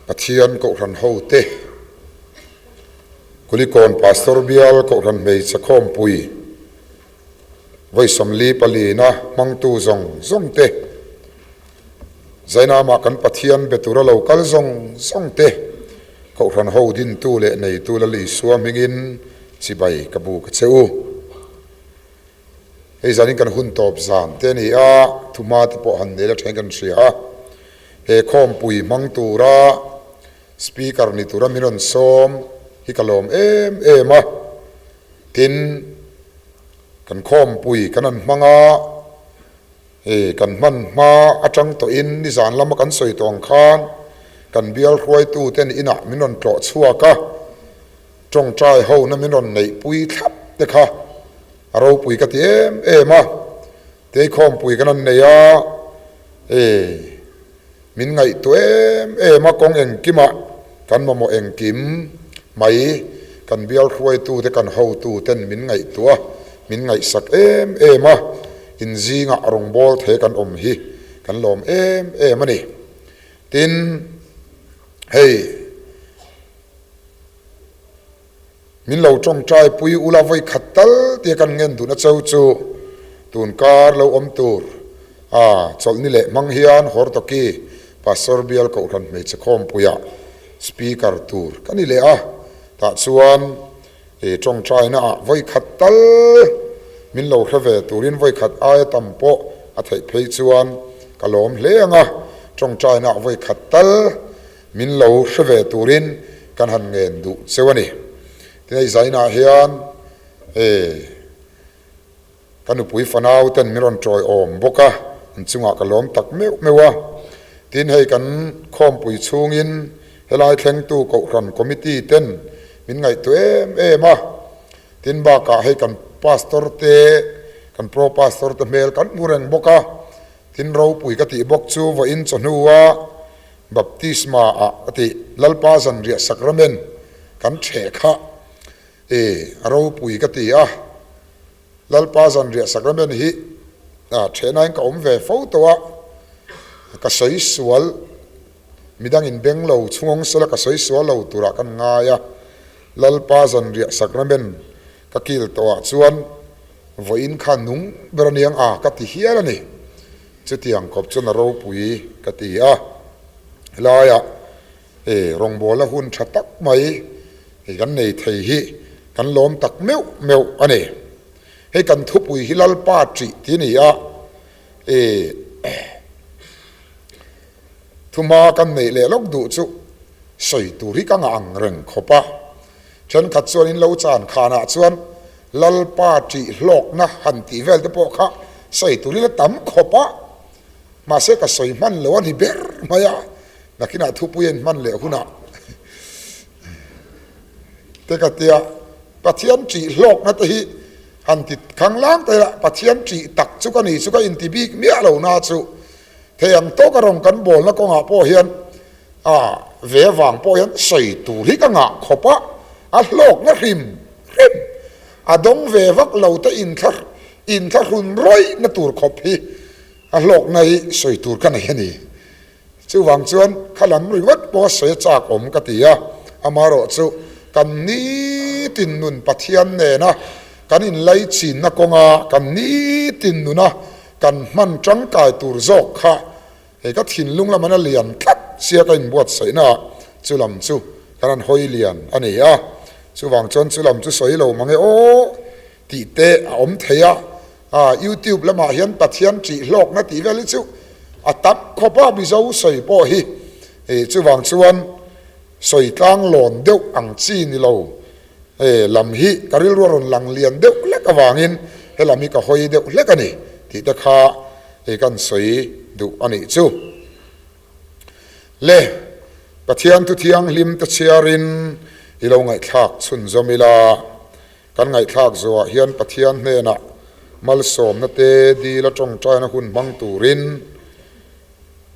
Pathian Kohhran hote, Kulikawn Pastor Bial Kohhran Hmeichhe Khawmpui vawi 44na hmangtu zawng zawng te, Zainamah kan Pathian be tura lo kal zawng zawng te, Kohhran ho dintu leh neitu Lal Isua hmingin chibai ka bu ka che u. Hei zanin kan hun tawp zan te a ni a, thuhma te pawh han nei la thain kan hria a. He khawmpui hmang tura Speaker ni tura min rawn sawm hi ka lawm em em a. Tin, kan khawmpui kan han hmang a, hei kan hman hma atang tawhin nizan lama kan sawi tawh ang khan kan bial hruaitu ten inah min rawn tlawh chhuak a. Tawngtai hona min rawn neihpui thlap te kha a ropui ka ti em em a, Teikhawmpui kan han nei a, e, min ngaihtuah em em a, kawng engkimah kan mamawh engkim mai kan bial hruaitute kan hotuten min ngaihtuah a, min ngaihsak em em a, inzingah rawngbâwl thei kan awm hi kan lawm em em a ni. Tin, hei. Min lo tawngtai pui ula vawi khat tal tia kan ngen duhna cheu chu tun kar lo awm tur a chawlhni leh hmang hian Hortoki Pastor Bial Kohhran Hmeichhe Khawmpuiah Speaker tur ka ni leh a, tah chuan i tawngtaina ah vawi khat tal min lo hre ve turin vawi khat aia tam pawh a theih phei chuan ka lawm hle ang a, tawngtaina ah vawi khat tal Min lo hre ve turin kan han ngen duh cheu a ni. Tin hei zainah hian e ka nupui fanau ten min rawn tawiawm bawk a, an chungah ka lawm tak meuh meuh a. Tin hei kan khawmpui chhungin helai thlengtu Kohhran Committee ten min ngaihtuah em em a. Tin bakah hei kan Pastor te, kan Pro Pastor te hmel kan hmu reng bawk a. Tin ropui ka tih bawk chu vawiin chawhnu a. Baptisma ah a tih Lalpa zanriah sakramen kan ṭheh kha e a ropui ka ti a, Lalpa zanriah sakramen hi a ṭhehnain ka awm ve fo tawh a, ka sawi sual midangin beng lo chhungawng sela ka sawi sual lo turah kan ngai a, Lalpa zanriah sakramen ka kil tawhah chuan vawiin kha nung ber aniang a ka ti hial a ni. Chutiang kawp chuan a ropui ka ti a, helaiah e rawngbawlna hun tha tak mai hei kan nei thei hi kan lawm tak meuh meuh a ni. Hei kan thupui hi Lalpa ṭih ti a ni a, e thuma kan neih leh lawk duh chu sawi tur hi ka ngah ang reng khawp a. Thenkhat chuan in lo chan khanah chuan Lalpa ṭih hlawkna han tih vel te pawh kha sawi turin a tam khawp a, mahse ka sawi hman lo a ni ber mai a, nakinah thupui a inhman leh hunah te ka tia Pathian ṭih hlawkna te hi han ti khang lang ta ila Pathian ṭih tak chu ka ni chu ka inti bik miah lo na chu thei ang tawka rawn kan bawlna kawngah pawh hian A ve avang pawh hian sawi tur hi ka ngah khawp a, a hlawkna hrim hrim a dawng ve vak lo te inthla inthlahrun rawihna tur khawp hi a hlawkna hi sawi tur ka nei a ni. Chuvang chuan kha lam ringawt pawha sawi a chak awm ka ti a, amaherawh chu kan nitin nun Pathian nena kan inlaichinna kawnga kan nitin nuna kan hman tangkai tur zawk kha Hei ka thinlung lam an a lian tlat sia ka inbuatsaihna ah chu lam chu kan han hawi lian a ni a, chuvang chuan chu lam chu sawi lo mang e aw tih te a awm thei a, ah youtube lamah hian Pathian ṭih hlawkna tih vel hi chu a tam khawp a Mizo sawi pawh hi ih chuvang chuan sawi tlang lawn deuh ang chi ni lo e lam hi ka rilru a rawn lang lian deuh hlek avangin he lam hi ka hawi deuh hlek a ni tih te kha hei kan sawi duh a nih chu. Le, Pathian thu thianghlim te chhiarin i lo ngaihthlak chhunzawm ila, kan ngaihthlak zawhah hian Pathian hnenah malsawmna te dil a tawngtaina hun hmang turin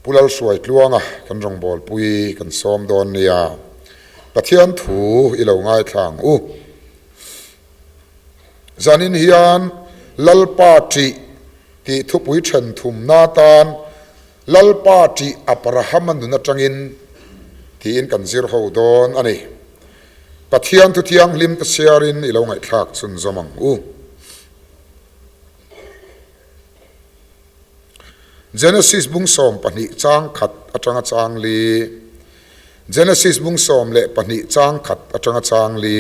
Pu Lalhruaitluanga kan rawngbawlpui kan sawm dawn nia. Pathian thu i lo ngaithla ang u. Zanin hian Lalpa ṭih tih thupui ṭhen thumna atan Lalpa ṭih Abrahama nun aṭangin. Tiin kan zir ho dawn a ni. Pathian thu thianghlim te chhiarin i lo ngaihthlak chhunzawm ang u. Genesis bung 12 chang khat atanga chang li Genesis bung 12 chang khat atanga chang li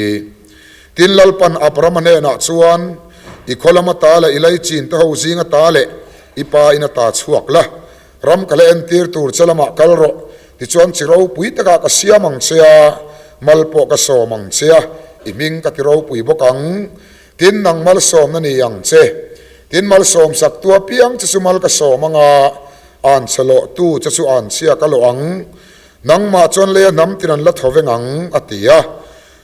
Tin Lalpan Abrahama hnenah chuan, I khaw lama ta leh i laichin te ho zinga ta leh i pa in a ta chhuak la, Ram ka la entir tur che lamah kal rawh, tichuan chi ropui takah ka siam ang che a, mal pawh ka sawm ang che a, i hming ka ti ropui bawk ang. Tin, nang malsawmna ni ang che. Tin, malsawm sak tu apiang che chu mal ka sawm ang a, anchhe lawh tu che chu anchhia ka lawh ang. Nangmah chuan leia hnam tin an la tho veng ang, a ti a.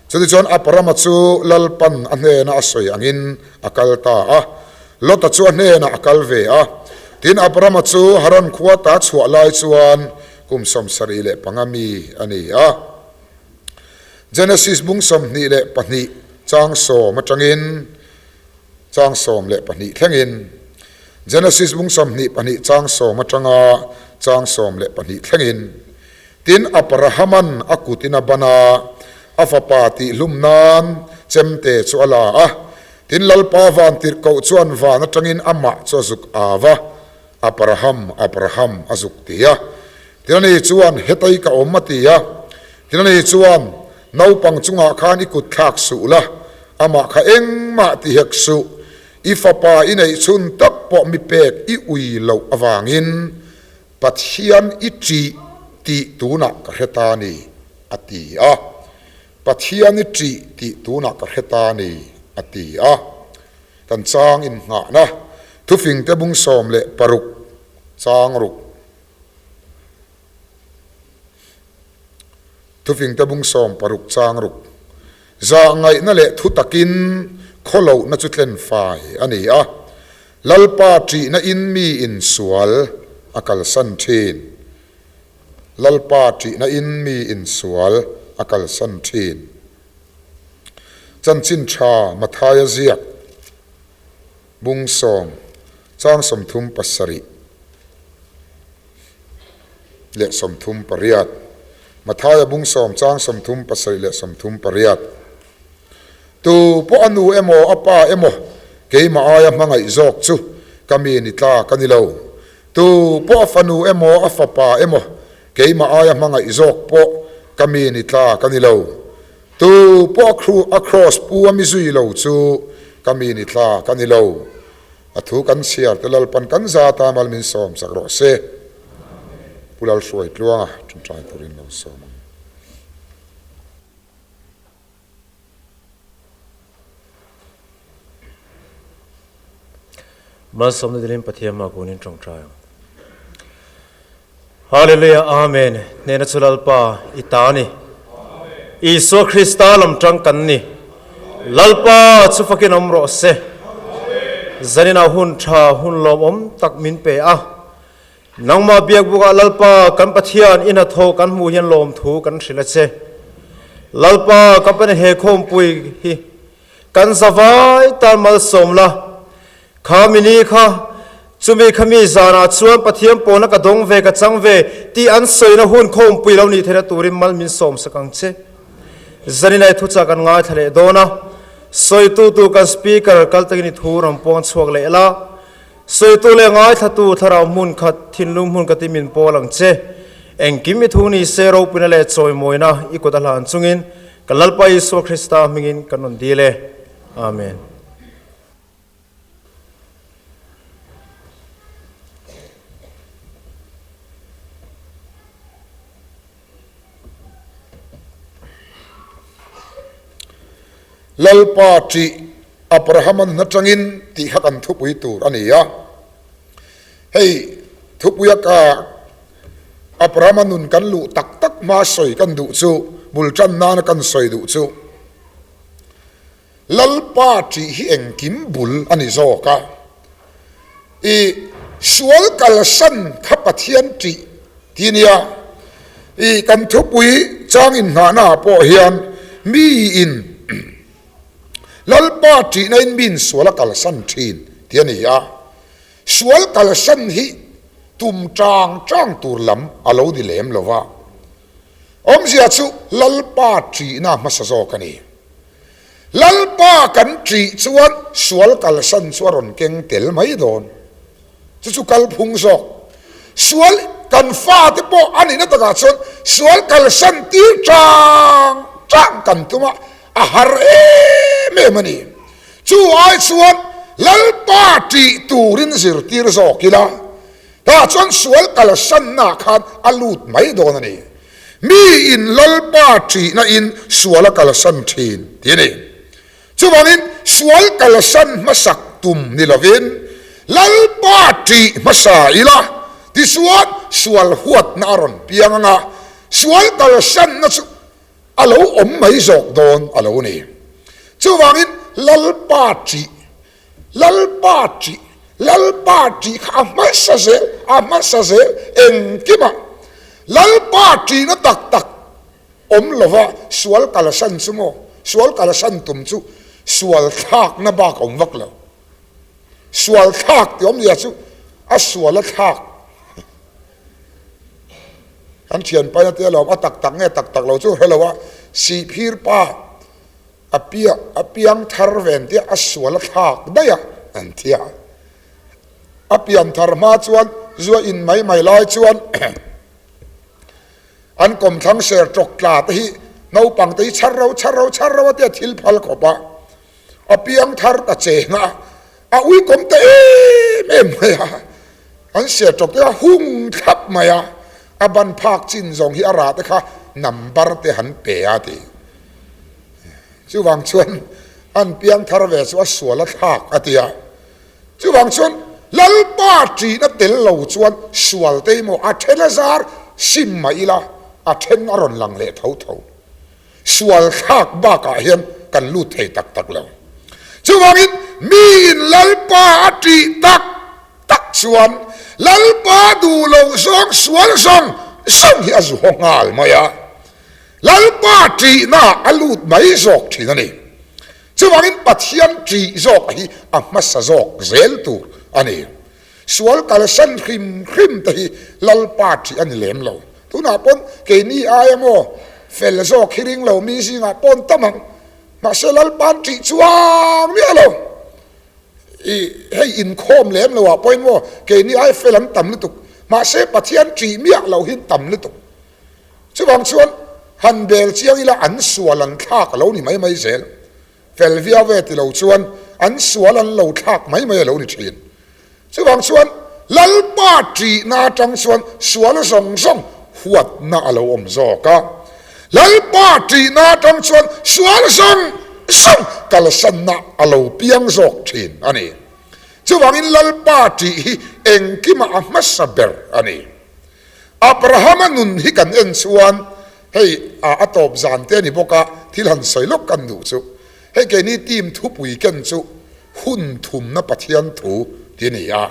Chutichuan Abrahama chu Lalpan a hnena a sawi angin a kal ta a, Lota chu a hnenah a kal ve a. Tin, Abrahama chu Haran khua ta chhuah lai chuan kum 75 mi a ni a. Genesis bung 22 chang sawm atangin chang 12 thlengin Genesis bung 22 chang sawm atanga chang 12 thlengin Tin, Abrahaman a kutin a ban a, a fapa tihhlum nan chemte chu a la a. Tin, Lalpa van tirhkoh chuan van atangin amah chu a zuk au a, Abraham, Abraham, a zuk ti a. Tin, ani chuan, Hetai ka awm, a ti a. Tin, ani chuan, Naupang chungah khan i kut thlak suh la, amah kha engmah ti hek suh, i fapa i neih chhun tak pawh mi pek i ui loh avangin Pathian i ṭih tih tunah ka hre ta ni, a ti a. Pathian i ṭih tih tunah ka hre ta ni, a ti a. Kan chang innghahna thufingte bung 16 chang ruk. Thufingte bung 60 chang ruk. Zahngaihna leh thu takin khawlohna chu tlen fai a ni a. Lalpa ṭihna in mi in sual a kalsan ṭhin. Lalpa ṭihna in mi in sual a kalsan ṭhin. Chanchin ṭha Mathaia ziak bung sawm chang 37 leh 38 Mathaia bung sawm chang 37 leh 38. Tu pawh a nu emaw a pa emaw keimah aia hmangaih zawk chu ka mi ni tlak a ni lo. Tu pawh a fanu emaw a fapa emaw keimah aia hmangaih zawk pawh ka mi ni tlak a ni lo. Tu pawh a kraws pu a mi zui lo chu ka mi ni tlak a ni lo. A thu kan chhiar te Lalpan kan zat a mal min sawm chak rawh se. Pu Lalhruaitluanga ṭawngṭai turin lo sawm ang. Malsawmna dilin Pathian hma kunin tawngtai ang. Hallelujah Amen Hnena chu Lalpa i ta ni. Isua Krista lam tang kan ni. Lalpa chu fakin awm rawh se. Zanina hun tha hun lawmawm tak min pe a. Nangmah biakbukah Lalpa kan Pathian i hnathawh kan hmuh hian lawmthu kan hrilh a che. Lalpa kan Pathian he khawmpui hi kan zavai tan malsawm la. Kha mini kha chumi khami zanah chuan Pathian pawhna ka dawng ve ka chang ve tih an sawina hun khawmpui lo nih theihna turin mal min sawmsak ang che. Zaninai thuchah kan ngaithla leh dawn a, sawitu tur kan speaker kal takin i thu rawn puang chhuak leh la. Sawitu leh ngaithlatu thlarau hmun khat, thinlung hmun khat i min pawl ang che. Engkim i thu ni se ropuina leh chawimawina i kut a hlan chungin kan Lalpa Isua Krista hmingin kan rawn dil e. Amen. Lalpa ṭih Abrahama nun aṭangin tih kha kan thupui tur a ni a. Hei thupuia ka Abrahama nun kan luh tak tak hma sawi kan duh chu, bul ṭan nana kan sawi duh chu, Lalpa ṭih hi engkim bul a ni zawk a. I sual kalsan kha Pathian ṭih ti nia. I kan thupui chang inngahna ah pawh hian miin Lalpa ṭihna in miin sual a kalsan ṭhin ti a ni a. Sual kalsan hi tum ṭang ṭang tur lam a lo ni lem lo va. Awmzia chu Lalpa ṭihna hmasa zawk a ni. Lalpa kan ṭih chuan sual kalsan chu a rawn keng tel mai dawn. Chu chu kalphung zawk. Sual kan fate pawh a nihna takah chuan sual kalsan tir chang chang kan tum a, a har em em a ni. Chu ai chuan Lalpa ṭih turin zirtir zawk ila, tah chuan sual kalsannaah khan a lut mai dawn a ni. Mi in Lalpa ṭihna in sual a kalsan ṭhin ti a ni. Chuvangin sual kalsan hmasak tum ni lovin Lalpa ṭih hmasa ila tichuan sual huatna a rawn piang anga sual kalsanna chu a lo awm mai zawk dawn a lo ni. Chuvangin Lalpa ṭih Lalpa ṭih, Lalpa ṭih kha a hmasa zel, a hmasa zel engkimah. Lalpa ṭihna tak tak awm lova sual kalsan chu maw, sual kalsan tum chu sual thlakna bak a awm vak lo. Sual thlak tih awmzia chu a sual a thlak. Kan thianpaina te alawm a tak tak nge tak tak lo chu hre lo a, Sihphir pa A piah a piang thar ven tia a sual a thlak daih a an ti a. A pian thar hma chuan zua in mai mai lai chuan an kawmthlang ser tawk tla te hi naupang te hi chhar ro chhar ro chhar ro a tia thil phal khawp a. A piang thar ta cheng a, a uikawm ta em em mai a. An ser tawk te kha hung thlap mai a, a ban phak chin zawng hi a rah te kha number te han pe a ti. Chuvang chuan an piang thar ve chu a sual a thlak a ti a. Chuvang chuan Lalpa ṭihna tel lo chuan sual te emaw a then a zar sim mah ila a then a rawn lang leh tho tho. Sual thlak bakah hian kan lut thei tak tak lo. Chuvangin miin Lalpa a ṭih tak tak chuan Lalpa duh loh zawng sual zawng zawng hi a zu haw nghal mai a. Lalpa ṭihna a lut mai zawk ṭhin a ni. Chuvangin Pathian ṭih zawk hi a hmasa zawk zel tur a ni. Sual kalsan hrim hrim te hi Lalpa ṭih a ni lem lo. Tunah pawn keini aia maw fel zawk hi ring lo mi zingah pawn tam ang. Mahse Lalpa'n ṭih chuang miah lo. I hei inkhawm lem lo ah pawhin maw keini aia fel an tam lutuk. Mahse Pathian ṭih miah lo hi an tam lutuk. Chuvang chuan han bel chiang ila an sual an thlak a lo ni mai mai zel. Fel viau ve ti lo chuan an sual an lo thlak mai mai a lo ni thin. Chuvang chuan Lalpa ṭihna atang chuan sual zawng zawng huatna a lo awm zawk a. Lalpa ṭihna atang chuan sual zawng zawng kalsanna a lo piang zawk thin a ni. Chuvangin Lalpa ṭih hi engkimah a hmasa ber a ni. Abrahama nun hi kan en chuan hei a a tawp zan te a ni bawk a, thil han sawi lawk kan duh chu. Hei keini team thupui ken chu hun thumna Pathian thu ti a ni a.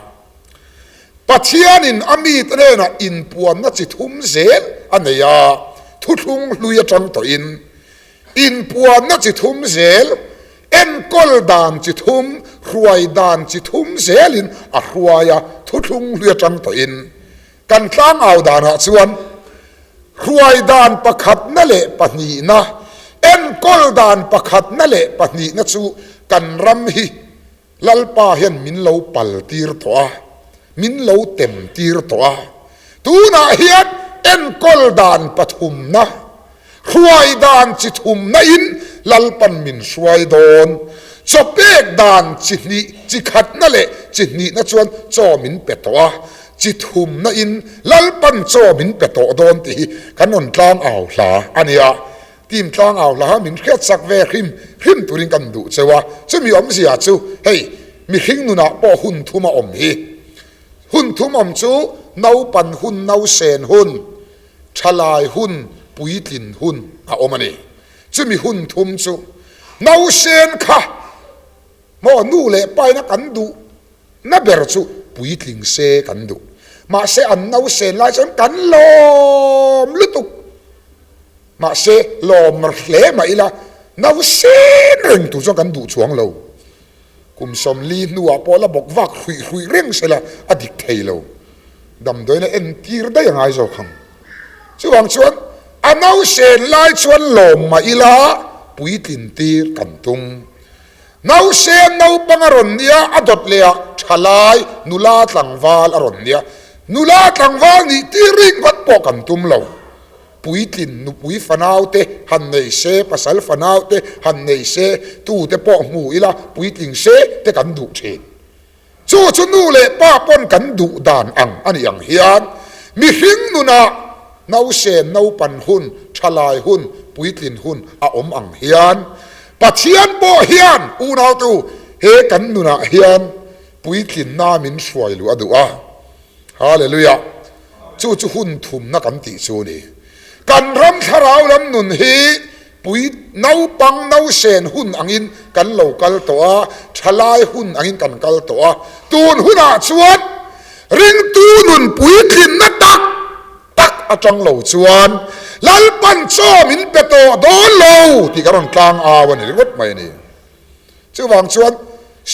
Pathianin a mite hnenah inpuanna chi thum zel a nei a, thuthlung hlui atang tawhin inpuanna chi thum zel, enkawl dan chi thum, hruai dan chi thum zelin a hruai a, thuthlung hlui atang tawhin. Kan tlangau danah chuan hruai dan pakhatna leh pahnihna, enkawl dan pakhatna leh pahnihna chu kan ram hi Lalpa hian min lo pal tir tawh a, min lo tem tir tawh a. Tunah hian enkawl dan pathumna, hruai dan chi thumna in Lalpan min hruai dawn. Chaw pek dan chi hnih, chi khatna leh chi hnihna chuan chaw min pe tawh a, chi thumna in Lalpan chaw min pe tawh dawn tih hi kan rawn tlang au hla a nia. Team tlang au hla min hriat sak ve hrim hrim turin kan duh cheu a, chumi awmzia chu hei mihring nunah pawh hun thum a awm hi. Hun thum awm chu naupan hun, nausen hun, thalai hun, puitlin hun a awm a ni. Chumi hun thum chu nausen kha maw nu leh paina kan duh na ber chu puitling se kan duh. Mahse an nausen lai chuan kan lawm lutuk. Mahse, lawm hle mah ila, nausen reng tur chuan kan duh chuang lo. Kum 40 hnuah pawh la bawk vak hruih hruih reng sela a dik thei lo. Damdawiin a entir daih a ngai zawk ang. Chuvang chuan. A nausen lai chuan lawm mah ila puitlin tir kan tum. Nausen naupang a rawn nia, a dawt leh ah thalai nula tlangval a rawn nia. Nula tlangval nih tir ringawt pawh kan tum lo. Puitlin nupui fanau te han nei se, pasal fanau te han nei se, tute pawh hmu ila puitling se te kan duh thin. Chu chu nu leh pa pawn kan duh dan ang a nih ang hian mihring nunah nausen naupan hun, thalai hun, puitlin hun a awm ang hian Pathian pawh hian unautu he kan nunah hian puitlinna min hruai luh a duh a. Hallelujah! Chu chu hun thumna kan tih chu a ni. Kan ram thlarau lam nun hi pui naupang nausen hun angin kan lo kal tawh a, thalai hun angin kan kal tawh a. Tun hunah chuan ringtu nun puitlinna tak tak atang lo chuan Lalpan chaw min pe tawh dawn lo tih ka rawn tlang au a ni ringawt mai a ni. Chuvang chuan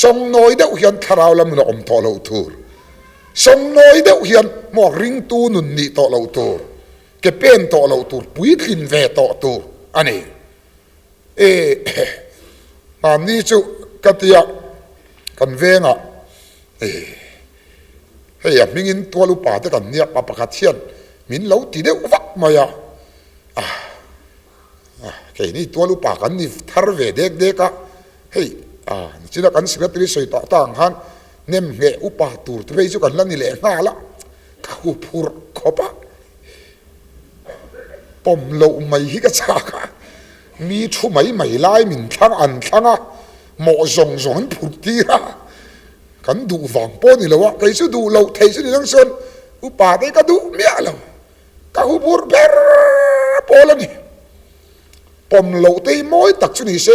sawngnawi deuh hian thlarau lam nun a awm tawh loh tur. Sawngnawi deuh hian hmuak ringtu nun nih tawh loh tur, ke pen tawh loh tur, puitlin ve tawh tur a ni. E hmanni chu ka tia kan vengah e hei a hmingin tual upa te kan nia pa pakhat hian min lo ti deuh vak mai a, ah keini tual upa kan ni thar ve dek dek a, hei ah nichina kan secretary sawi tawh ta ang khan Nem ngheh upa tur te phei chu kan la ni leh nghal a, ka hu phurh khawp a, pawm loh mai hi ka chak a, mi thu mai mai lai min thlang an thlang a, mawh zawng zawng an phurh tir a, kan duh vang pawh ni lo a, kei chu duh loh theih chu ni lang chuan upa te hi ka duh miah lo, ka hu phurh ber pawl a ni, pawm loh te hi mawi tak chu ni se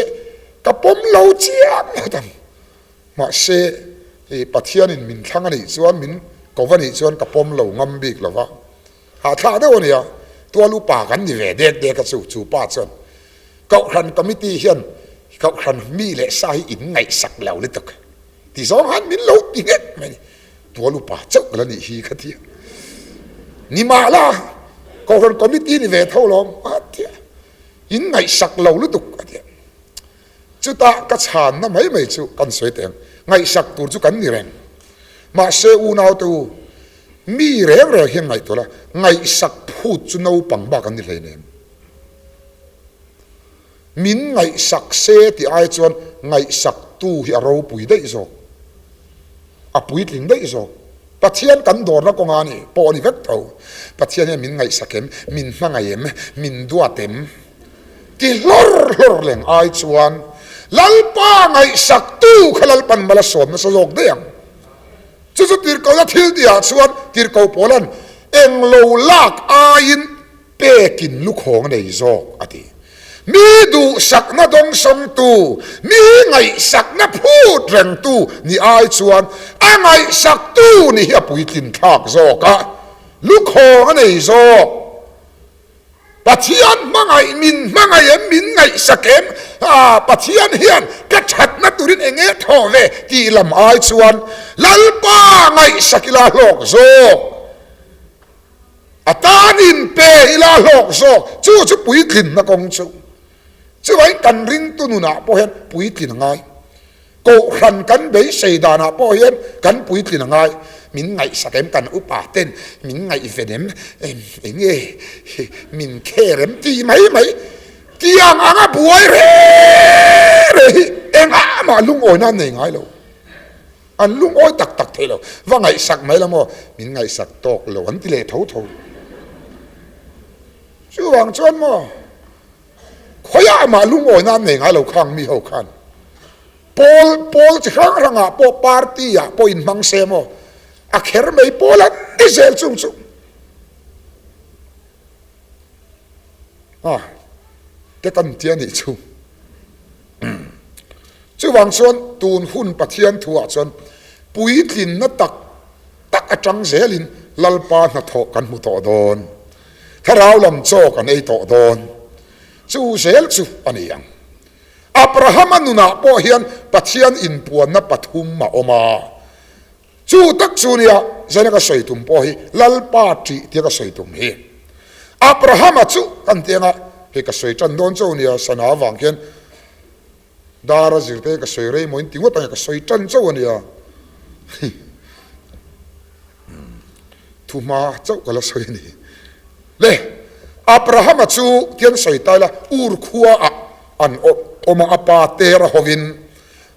ka pawm lo chiang ngawt ang. Mahse, i Pathianin min thlang a nih chuan, min ko va nih chuan ka pawm lo ngam bik lo va. Hahthlak deuh a nia, tual upa kan ni ve dek dek a chu, chu pa chuan Kohhran Committee hian Kohhran mi leh sa hi in ngaihsak lo lutuk ti zawng han min lo ti nghet mai ni. Tual upa chauh ka la nih hi ka ti a. Ni mah la, Kohhran Committee ni ve tho lawm a ti a, in ngaihsak lo lutuk a ti a. Chutah ka chhanna mai mai chu kan sawi teh ang, ngaihsak tur chu kan ni reng. Mahse unaute u, mi reng reng hian ngaihtuah la, ngaihsak phut chu naupang bak an ni hleinem. Min ngaihsak se tih ai chuan ngaihsaktu hi a ropui daih zawk, a puitling daih zawk. Pathian kan dawrna kawnga ni pawh a ni vek tho. Pathian hian min ngaihsak em, min hmangaih em, min duat em? Ti hlawr hlawr leng ai chuan Lalpa ngaihsaktu kha Lalpan mal a sawm nasa zawk daih ang. Chu chu tirhkohna thil tihah chuan tirhkoh pawlan englo lak aiin pekin lukhawng a nei zawk a ti. Mi duhsakna dawngsawngtu, mi ngaihsakna phut rengtu ni ai chuan a ngaihsaktu ni hi a puitlin thlak zawk a, lukhawng a nei zawk. Pathian hmangaih min hmangaih em, min ngaihsak em? Aa, Pathian hian ka thatna turin eng nge thawh ve tih lam ai chuan Lalpa ngaihsak ila hlawk zawk, a tan inpe ila hlawk zawk, chu chu puitlinna kawng chu. Chuvangin kan ringtu nunah pawh hian puitlin a ngai. Kohhran kan beisei danah pawh hian kan puitlin a ngai. Min ngaihsak em kan upa ten min ngaihven em, eng nge min care em tih mai mai tiang anga buai reh reh hi engah mah lungawina an nei ngai lo. An lungawi tak tak thei lo. Va ngaihsak mai la maw min ngaihsak tawk lo an ti leh tho tho. Chuvang chuan maw. Khawiah mah lungawina an nei ngai lo khang mi ho khan. Pawl pawl chi hrang hrangah pawh party ah pawh inhmang se maw a kher mai pawl an ni zel chung chu. A te kan ti a nih chu. Chuvang chuan tun hun Pathian thu ah chuan puitlinna tak tak atang zelin Lalpa hnathawh kan hmu tawh dawn. Thlarau lam chaw kan ei tawh dawn. Chu zel chu a ni ang. Abrahama nunah pawh hian Pathian inpuanna pathum a awm a. Chu tak chu nia, zaina ka sawi tum pawh hi Lalpa ṭih tia ka sawi tum hi. Abrahama chu kan ti anga, hei ka sawi tan dawn chauh ania, sana avang khian dar a zir te ka sawi rei maw in ti ngawt ang e, ka sawi tan chauh ania. Thu hma chauh ka la sawi a ni. Le, Abrahama chu tian sawi ta ila, Ur khua ah an awm a, a pa Tera hovin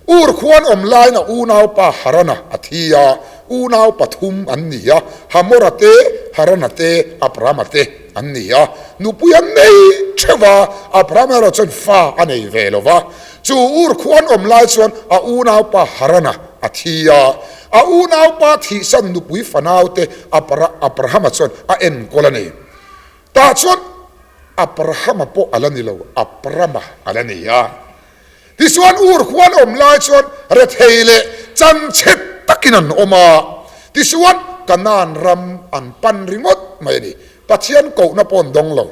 Ur khua an awm laiin a unaupa Harana a thi a, unau pathum an ni a, Hamora te, Harana te, Abrahama te an ni a. Nupui an nei theuh a, Abrahama erawh chuan fa a nei ve lo va. Chu Ur khua an awm lai chuan a unaupa Harana a thi a, a unaupa thihsan nupui fanaute Abrahama chuan a enkawl a ni. Tah chuan Abrahama pawh a la ni lo, Abrama a la ni a. Tichuan Ur khua an awm lai chuan rethei leh chanchhe takin an awm a, tichuan Kanaan ram an pan ringawt mai a ni. Pathian kohna pawh an dawng lo.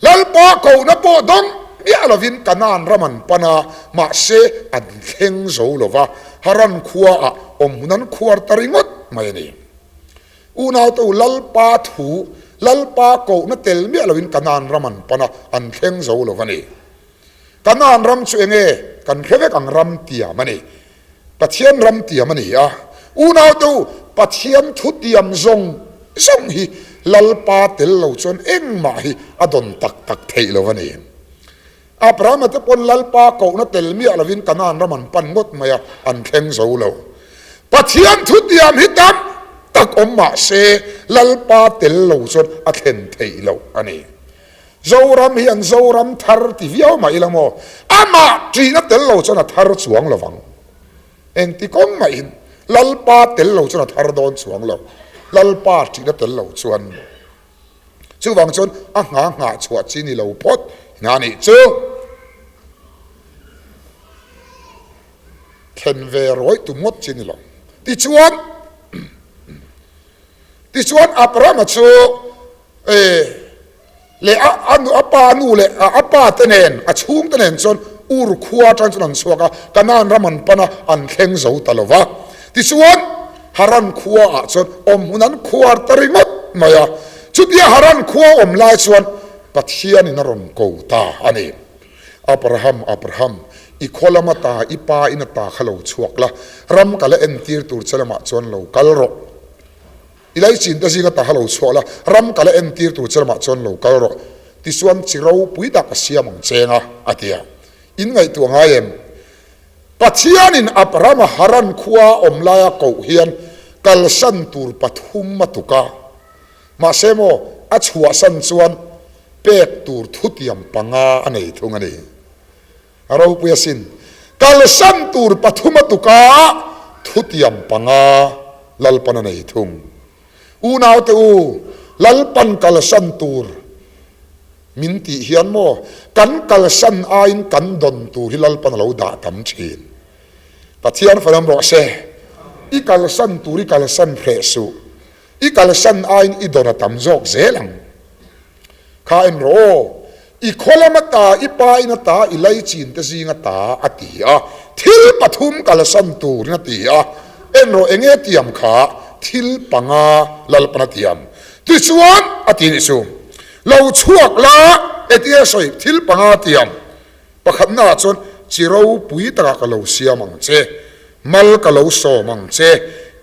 Lalpa kohna pawh dawng miah lovin Kanaan ram an pan a, mahse an thleng zo lo va, Haran khuaah awm hun an khuar ta ringawt mai a ni. Unaute u, Lalpa thu, Lalpa kohna tel miah lovin Kanaan ram an pan a, an thleng zo lo va ni. Kanaan ram chu enge kan hre vek ang ram tiam a ni. Pathian ram tiam a ni a. Unaute u, Pathian thu tiam zawng zawng hi Lalpa tel lo chuan engmah hi a dawn tak tak theih lo a ni. Abrahama te pawn Lalpa kohna tel miah lovin Kanaan ram an pan ngawt mai a, an thleng zo lo. Pathian thu tiam hi tam tak awm mah se Lalpa tel lo chuan a thlen theih loh a ni. Zoram hi an Zoram thar ti viau mah ila maw, amah ṭihna tel lo chuan a thar chuang lo vang. Engti kawng mahin Lalpa tel lo chuan a thar dawn chuang lo, Lalpa ṭihna tel lo chuan. Chuvang chuan a ngha nghah chhuah chi ni lo phawt hna nih chu. Thlen ve rawih tum ngawt chi ni lo. Tichuan, tichuan Abrahama chu leh a a nu a pa nu leh a pa te nen a chhung te nen chuan Ur khua atang chuan an chhuak a, Kanaan ram an pan a, an thleng zo ta lo va. Tichuan Haran khua ah chuan awm hmun an khuar ta ringawt mai a. Chutia Haran khua awm lai chuan Pathianin a rawn ko ta a ni. Abraham, Abraham, i khaw lam ata i pa in ata kha lo chhuak la, ram ka la entir tur che lamah chuan lo kal rawh. I laichin te zinga ta lo chhuah la, ram ka la entir tur che lamah chuan lo kal rawh. Tichuan chi ropui tak a siam ang cheng a, a ti a. In ngaihtuah ngai em? Pathianin Abrahama Haran khua awm laia koh hian kalsan tur pathum a tuk a. Mahse maw, a chhuahsan chuan pek tur thutiam panga a nei thung a ni. A ropui asin. Kalsan tur pathum a tuk a, thutiam panga Lalpan a nei thung. Unaute u, Lalpan kalsan tur min tih hian maw, kan kalsan aiin kan dawn tur hi Lalpan a lo dah tam thin. Pathian fanam rawh se, i kalsan tur i kalsan hreh suh, i kalsan aiin i dawn a tam zawk zel ang. Kha en rawh aw, i khaw lam ata, i pa in ata, i laichin te zing ata, a ti a. Thil pathum kalsan turin a ti a. En rawh enge tiam kha thil panga Lalpan a tiam. Tichuan, a ti nih chu, lo chhuak la, etia sawi thil panga tiam. Pakhatna ah chuan chi ropui takah ka lo siam ang che, mal ka lo sawm ang che,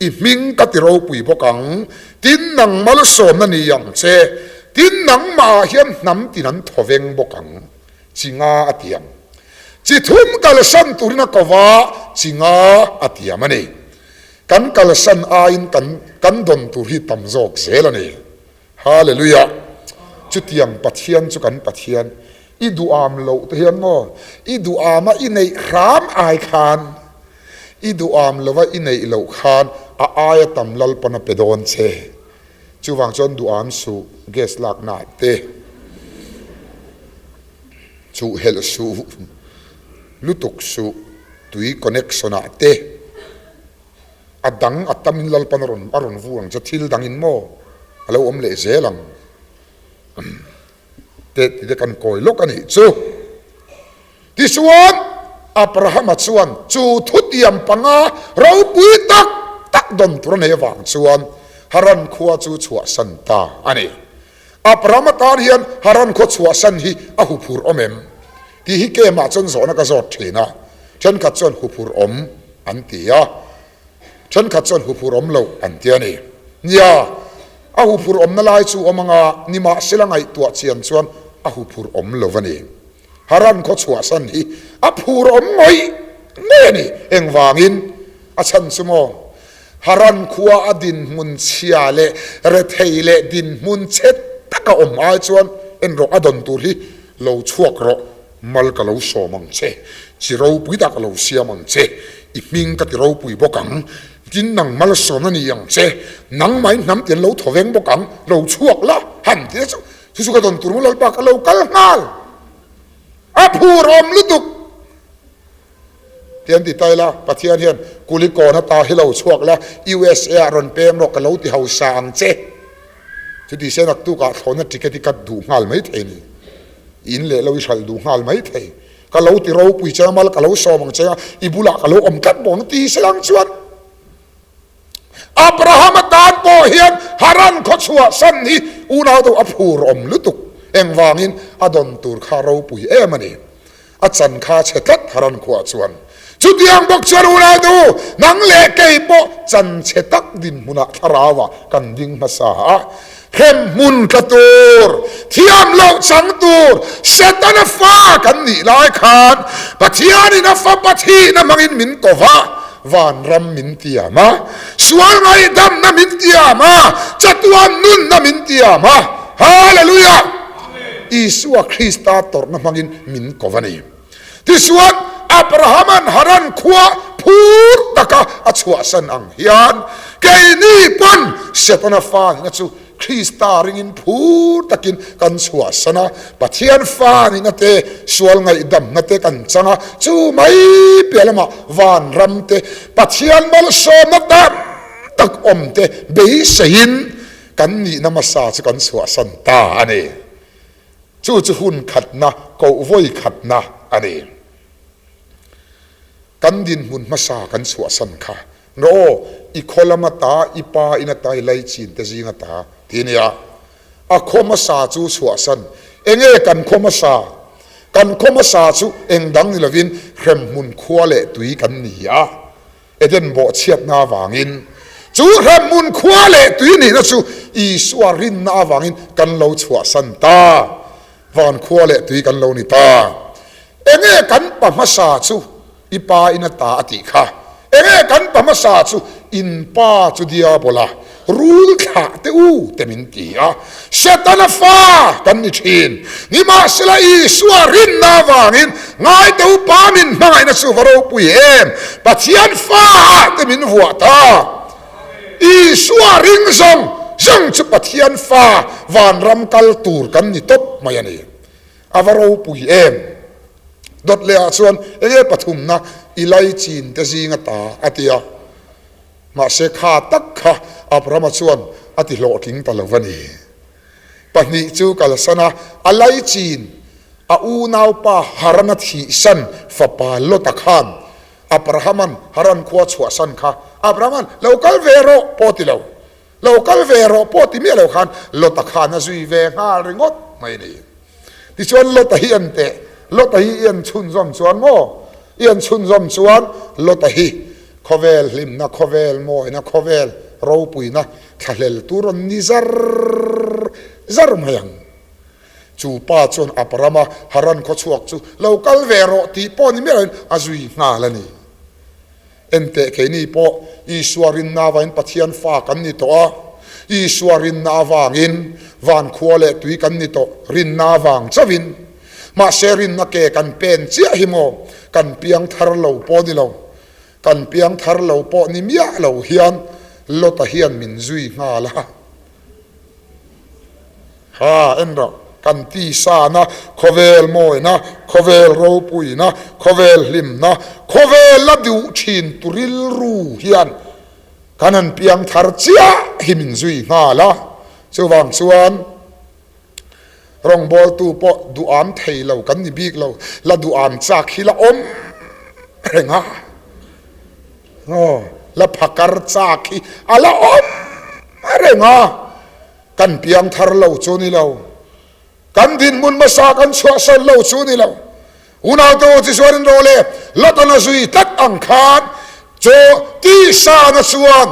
i hming ka ti ropui bawk ang, tin nang malsawmna ni ang che, tin nangmah ah hian hnam tin an thaw veng bawk ang, chi nga a tiam. Chi thum kalsan turin a ko va, chi nga a tiam a ni. Kan kalsan aiin kan kan dawn tur hi tam zawk zel a ni. Hallelujah! Chutiang Pathian chu kan Pathian. I duham loh te hian maw? I duhama i neih hram ai khan, i duham lova i neih loh khan a aia tam Lalpan a pe dawn che. Chuvang chuan duham suh, gas lakna te chuh helh suh, lutuk suh, tui connection ah te. A dang a tamin Lalpan a rawn a rawn vur ang che, thil dangin maw a lo awm leh zel ang te ti te kan kawi lawk a nih chu. Tichuan Abrahama chuan chu thutiam panga ropui tak tak dawn tur a nei avang chuan Haran khua chu chhuahsan ta a ni. Abraham atan hian Haran khaw chhuahsan hi a huphurh awm em? Tih hi kemah chuan zawhna ka zawt thin a, thenkhat chuan huphurh awm an ti a, thenkhat chuan huphurh awm lo an ti a ni. Nia, a huphurh awmna lai chu awm anga nimahsela ngaihtuah chian chuan a huphurh awm lo a ni. Haran khaw chhuahsan hi a phur awm ngawih ngawih a ni. Engvangin? A chhan chu maw? Haran khua a dinhmun chhia leh rethei leh dinhmun chhe taka awm ai chuan en rawh, a dawn tur hi lo chhuak rawh, mal ka lo sawm ang che, chi ropui tak ka lo siam ang che, i hming ka ti ropui bawk ang, tin nang malsawm a ni ang che, nangmah in hnam ti an lo thaw veng bawk ang, lo chhuak la han ti chu Chu chu ka dawn tur maw Lalpa ka lo kal nghal a phur awm lutuk ti an ti ta ila Pathian hian Kulikawn ata hi lo chhuak la USA ah rawn peng rawh ka lo ti hausa ang che chuti se naktuk ah thlawhna ticket i cut duh nghal mai thei ni in leh lo i hralh duh nghal mai thei ka lo ti ropui che a mal ka lo sawm ang che a i bulah ka lo awm tlat bawk ang ti se lang chuan Abraham atan pawh hian Haran khaw chhuahsan hi unau deuh a phur awm lutuk. Engvangin a dawn tur kha ropui em a ni. A chan kha chhe tlat Haran khuaah chuan. Chutiang bawk chuan unau deuh nang leh kei pawh chan chhe tak dinhmunah thlarauah kan ding hmasa a. Hremhmun tla tur, thiam loh chang tur, Setana fa kan nih lai khan Pathianin a fapa thihna hmangin min ko va, vanram min tiam a, sual ngaihdamna min tiam a, chatuan nunna min tiam a. Hallelujah! Isua Krista tawrhna hmangin min ko va ni. Tichuan, Abrahama'n Haran khua phur taka a chhuahsan ang hian, keini pawn Setana fa nihna chu Krista ringin phur takin kan chhuahsan a, Pathian fa nihna te, sual ngaihdamna te kan chang a, chu mai piah lamah vanram te, Pathian malsawmna tam tak awm te beiseiin kan nihna hmasa chu kan chhuahsan ta a ni. Chu chu hun khatna, koh vawi khatna a ni. Kan dinhmun hmasa kan chhuahsan kha, Rawh aw, i khaw lam ata, i pa in ata, i laichin te zing ata, ti nia. A khaw hmasa chu chhuahsan. Enge kan khaw hmasa? Kan khaw hmasa chu eng dang ni lovin hremhmun khua leh tui kan ni a. Eden bawhchhiatna avangin, chu hremhmun khua leh tui nihna chu Isua rinna avangin kan lo chhuahsan ta. Van khua leh tui kan lo ni ta. Enge kan pa hmasa chu i pa in a ta a tih kha? Enge kan pa hmasa chu in pa chu Diabola Rul thlah teh u te min ti a, Setana fa kan ni thin. Nimahsela Isua rinna avangin ngai teh u Pa min hmangaihna chu va ropui em, Pathian fa ah te min vuah ta. Isua ring zawng zawng chu Pathian fa vanram kal tur kan ni tawp mai a ni. A va ropui em. Dawt leh ah chuan enge pathumna i laichin te zinga ta a ti a. Mahse kha tak kha Abrahama chuan a ti hlawhtling ta lo a ni. Pahnih chu kalsan a, a laichin a unaupa Harana thihsan fapa Lota khan Abrahama'n Haran khua chhuahsan kha Abrahama'n lo kal ve rawh pawh ti lo, lo kal ve rawh pawh ti miah lo khan Lota khan a zui ve nghal ringawt mai a ni. Tichuan Lota hi en teh, Lota hi i en chhunzawm chuan maw? I en chhunzawm chuan Lota hi Khawvel hlimna, khawvel mawina, khawvel ropuina thlahlel tur rawn ni zar zar mai ang. Chu pa chuan Abrama Haran khawchhuak chu lo kal ve rawh tih pawh ni miah loin a zui nghal a ni. Enteh keini pawh Isua rinna avangin Pathian fa kan ni tawh a, Isua rinna avangin van khua leh tui kan ni tawh rinna avang chauhin. Mahse rinna ke kan pen chiah hi maw kan piang thar lo pawh ni lo. Kan piang thar lo pawh ni miah lo hian Lota hian min zui nghal a. Ha, en rawh, kan tisana, khawvel mawina, khawvel ropuina, khawvel hlimna, khawvel la duh thin tu rilru hian kan han piang thar chiah hi min zui nghal a. Chuvang chuan. Rawngbawltu pawh duham thei lo kan ni bik lo, la duham chak hi la awm reng a, aw la phakar chak hi a la awm reng a. Kan piangthar lo chu ni lo. Kan dinhmun hmasa kan chhuahsan lo chu ni lo. Unaute u tichuan in rawh le, Lotana zui tlat ang khan chu tisana chuan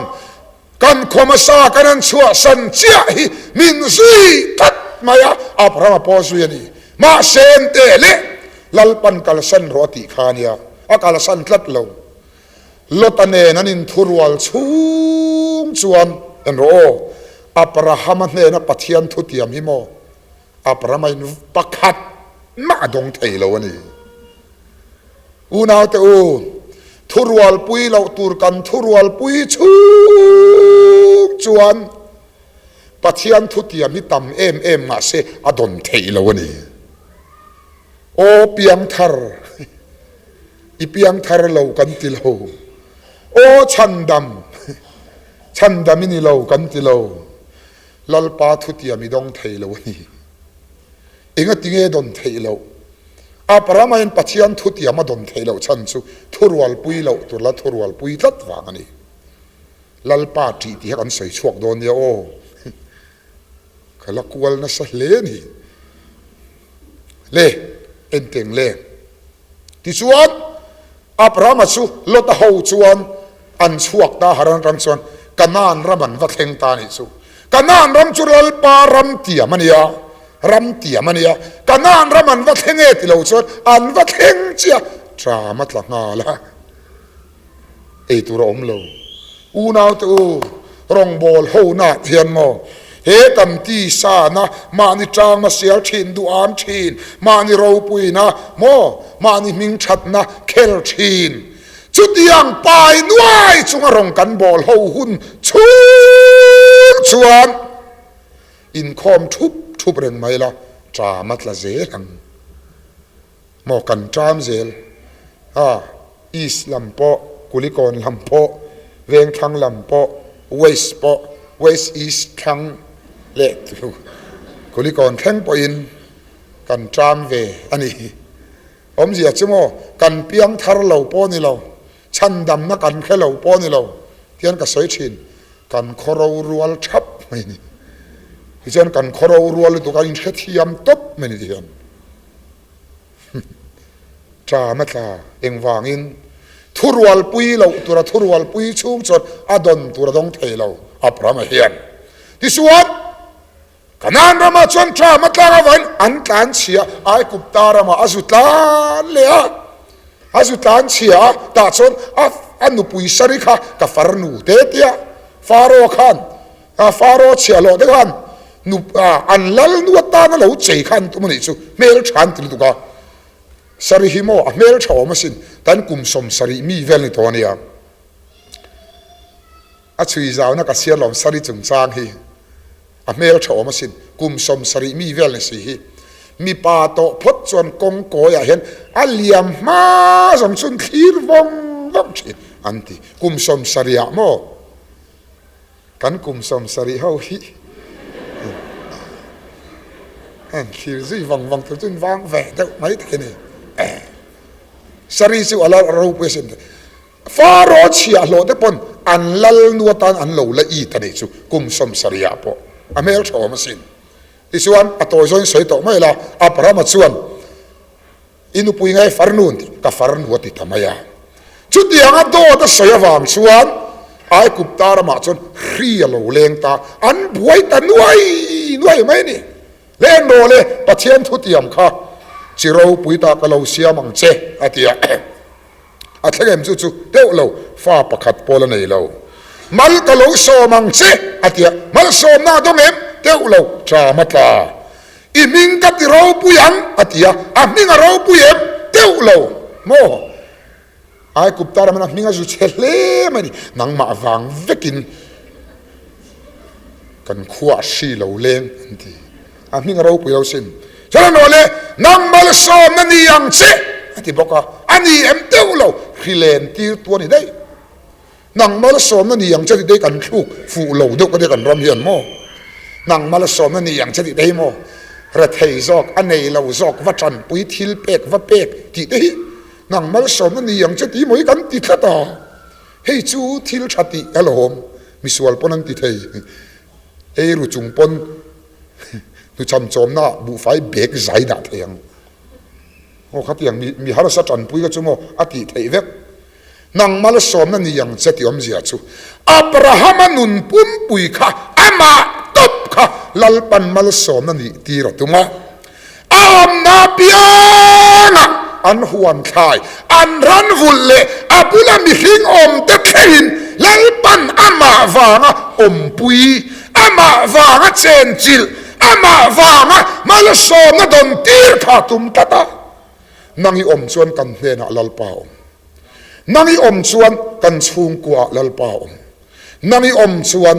kan khaw hmasa kan han chhuahsan chiah hi min zui tlat mai a, Abrahama pawh zui a ni. Mahse ente le Lalpan kalsan rawh a tih kha a nia, a kalsan tlat lo. Lota nen an inthurual chhung chuan en rawh aw, Abrahama hnena Pathian thutiam hi maw? Abrahama in pakhat mah a dawng thei lo a ni. Unaute u, thurualpui loh tur kan thurualpui chhung chuan Pathian thutiam hi tam em em mahse a dawn theih lo a ni. Aw piangthar! I piangthar lo kan ti lo. Aw chhandam, chhandam i ni lo kan ti lo. Lalpa thutiam i dawng thei lo a ni. Engati nge dawn theih loh? Abrahama-in Pathian thutiam a dawn theih loh chhan chu thurualpui loh tur la thurualpui tlat vang a ni. Lalpa ṭih tih kha kan sawi chhuak dawn nia aw. Ka la kual nasa hle a ni. Le, enteng le. Tichuan, Abrahama chu Lota ho chuan an chhuak ta, Haran ram chuan Kanaan ram an va thleng ta a nih chu. Kanaan ram chu Lalpa ram tiam a nia, ram tiam a nia. Kanaan ram an va thleng e ti lo chuan an va thleng chiah, ṭam a tla nghal a. Ei tur a awm lo. Unaute u, rawngbâwl hona hian maw he kan tisana mahni ṭangna sial ṭhin duham ṭhin, mahni ropuina maw mahni hmingṭhatna khel ṭhin, chutiang pai nuai chunga rawng kan bâwl ho hun chhung chuan inkhawm ṭhup ṭhup reng mai la, ṭam a tla zel ang. Maw kan ṭam zel a, East lam pawh, Kulikawn lam pawh, Vengthlang lam pawh, West pawh, West East thlang leh Kulikawn thleng pawhin kan ṭam ve a ni. Awmzia chu maw kan piang thar lo pawh ni lo, chhandamna kan hre lo pawh ni lo tian ka sawi ṭhin, kan khaw rorual ṭhap mai a ni. Tichuan kan khaw rorual lutuk a inhrethiam tawp mai a ni tihian. Ṭam a tla engvangin thurualpui loh tura thurualpui chhung chuan a dawn tur a dawng thei lo Abrahama hian. Tichuan, Kanaan ramah chuan ṭam a tlak avangin an tlan chhia Aigupta ramah a zu tlan leh a, a zu tlan chhia a, tah chuan a a nupui Sari kha ka farnu te tia Faro khan A Faro chhiahhlawh te khan nu an lal nu atana lo chei kha an tum a nih chu hmeltha an ti lutuk a, Sari hi maw a hmeltha awm asin, kan kum 70 mi vel ni tawh a nia. A chhui zauna ka siar lawm Sari chungchang hi a hmeltha awm asin, kum 70 mi vel ni si hi. Mipa tawh phawt chuan kawng kawiah hian a liam hma zawng chu an thlir vawng vawng thin an ti, kum 70 ah maw. Kan kum 70 ho hi an thlir zui vang vang tur chu an vang ve deuh mai thei a ni. Sari chu a la ropui asin. Faro chhiahhlawh te pawn an lal nu atan an lo la it a nih chu kum 70 ah pawh a hmeltha awm asin. Tichuan a tawi zawin sawi tawh mai la, Abrahama chuan I nupui ngai farnu an ti, ka farnu a ti ta mai a. Chutianga dawt a sawi avang chuan Aigupta ramah chuan hri a lo leng ta, an buai ta nuai nuai mai a ni. Len rawh le, Pathian thutiam kha chi ropui ta ka lo siam ang che, a ti a. A thleng em chu chu deuh lo, fa pakhat pawl a nei lo. Mal ka lo sawm ang che, a ti a. Malsawmna a dawng em? Deuh lo, ṭam a tla. I hming ka ti ropui ang, a ti a. A hming a ropui em? Deuh lo. Maw? Aigupta ramin a hming a zu chhe hle mai a ni. Nangmah vang vekin kan khua a hri lo leng, an ti. A hming a ropui lo sin. Chuan a nawh le, Nang malsawmna ni ang che, a ti bawk a. A ni em deuh lo, hri len tir tu a ni daih. Nang malsawmna ni ang che tih te hi kan thluk fuh lo deuh ka tia kan ram hian maw? Nang malsawmna ni ang che tih te hi maw? Rethei zawk, a nei lo zawk, va tanpui, thil pek, va pek tih te hi nang malsawmna ni ang che tih maw hi kan ti tlat a. Hei chu thil tha tih a lawm, misual pawn an ti thei. Eiru chung pawn. Hnuchham chawmnaah buhfai bag zai dah thei ang. Aw khatiang mi mi harsa tanpui kha chu maw a tih theih vek. Nang malsawmna ni ang che tih awmzia chu Abrahama nun pumpui kha amah tawp kha Lalpan malsawmna nih tir a tum a. A awmna apiangah an huan thlai, an ran vulh leh a bula mihring awmte thlengin Lalpan amah vanga awmpui, amah vanga chenchilh, amah vanga malsawmna dawn tir kha a tum tlat a. Nang i awm chuan kan hnenah Lalpa a awm. Nang i awm chuan kan chhungkuaah Lalpa a awm. Nang i awm chuan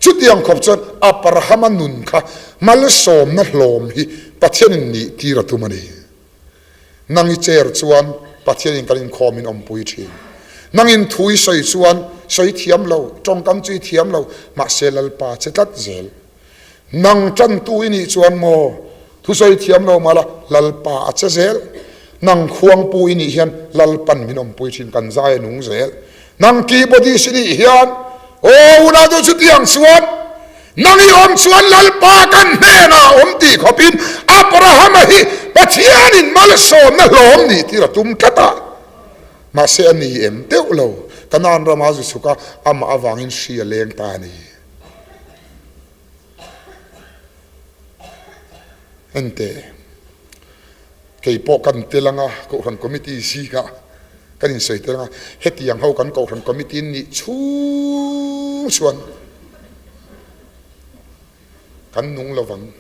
chutiang khawp chuan Abrahama nun kha malsawmna hlawm hi Pathianin nih tir a tum a ni. Nang i chair chuan Pathianin kan inkhawm in awmpui thin. Nangin thu i sawi chuan sawi thiam lo, tawngkam chu i thiam lo, mahse Lalpa che tlat zel. Nang tantu i nih chuan maw thusawi thiam lo mah la Lalpa a che zel. Nang khuangpu i nih hian Lalpan min awmpui thin kan zai a nung zel. Nang keyboardist i nih hian aw unau chutiang chuan nang i awm chuan Lalpa kan hnenah a awm tih khawpin Abrahama hi Pathianin malsawmna hlawm nih tir a tum tlat a. Mahse a ni em deuh lo. Kanaan rama zu chhuk a, amah avangin hri a leng ta a ni. Ente, kei pawh kan tel anga Kohhran Committee zingah kan insawi tel anga hetiang ho kan Kohhran Committee nih chhung chuan kan nung lo vang.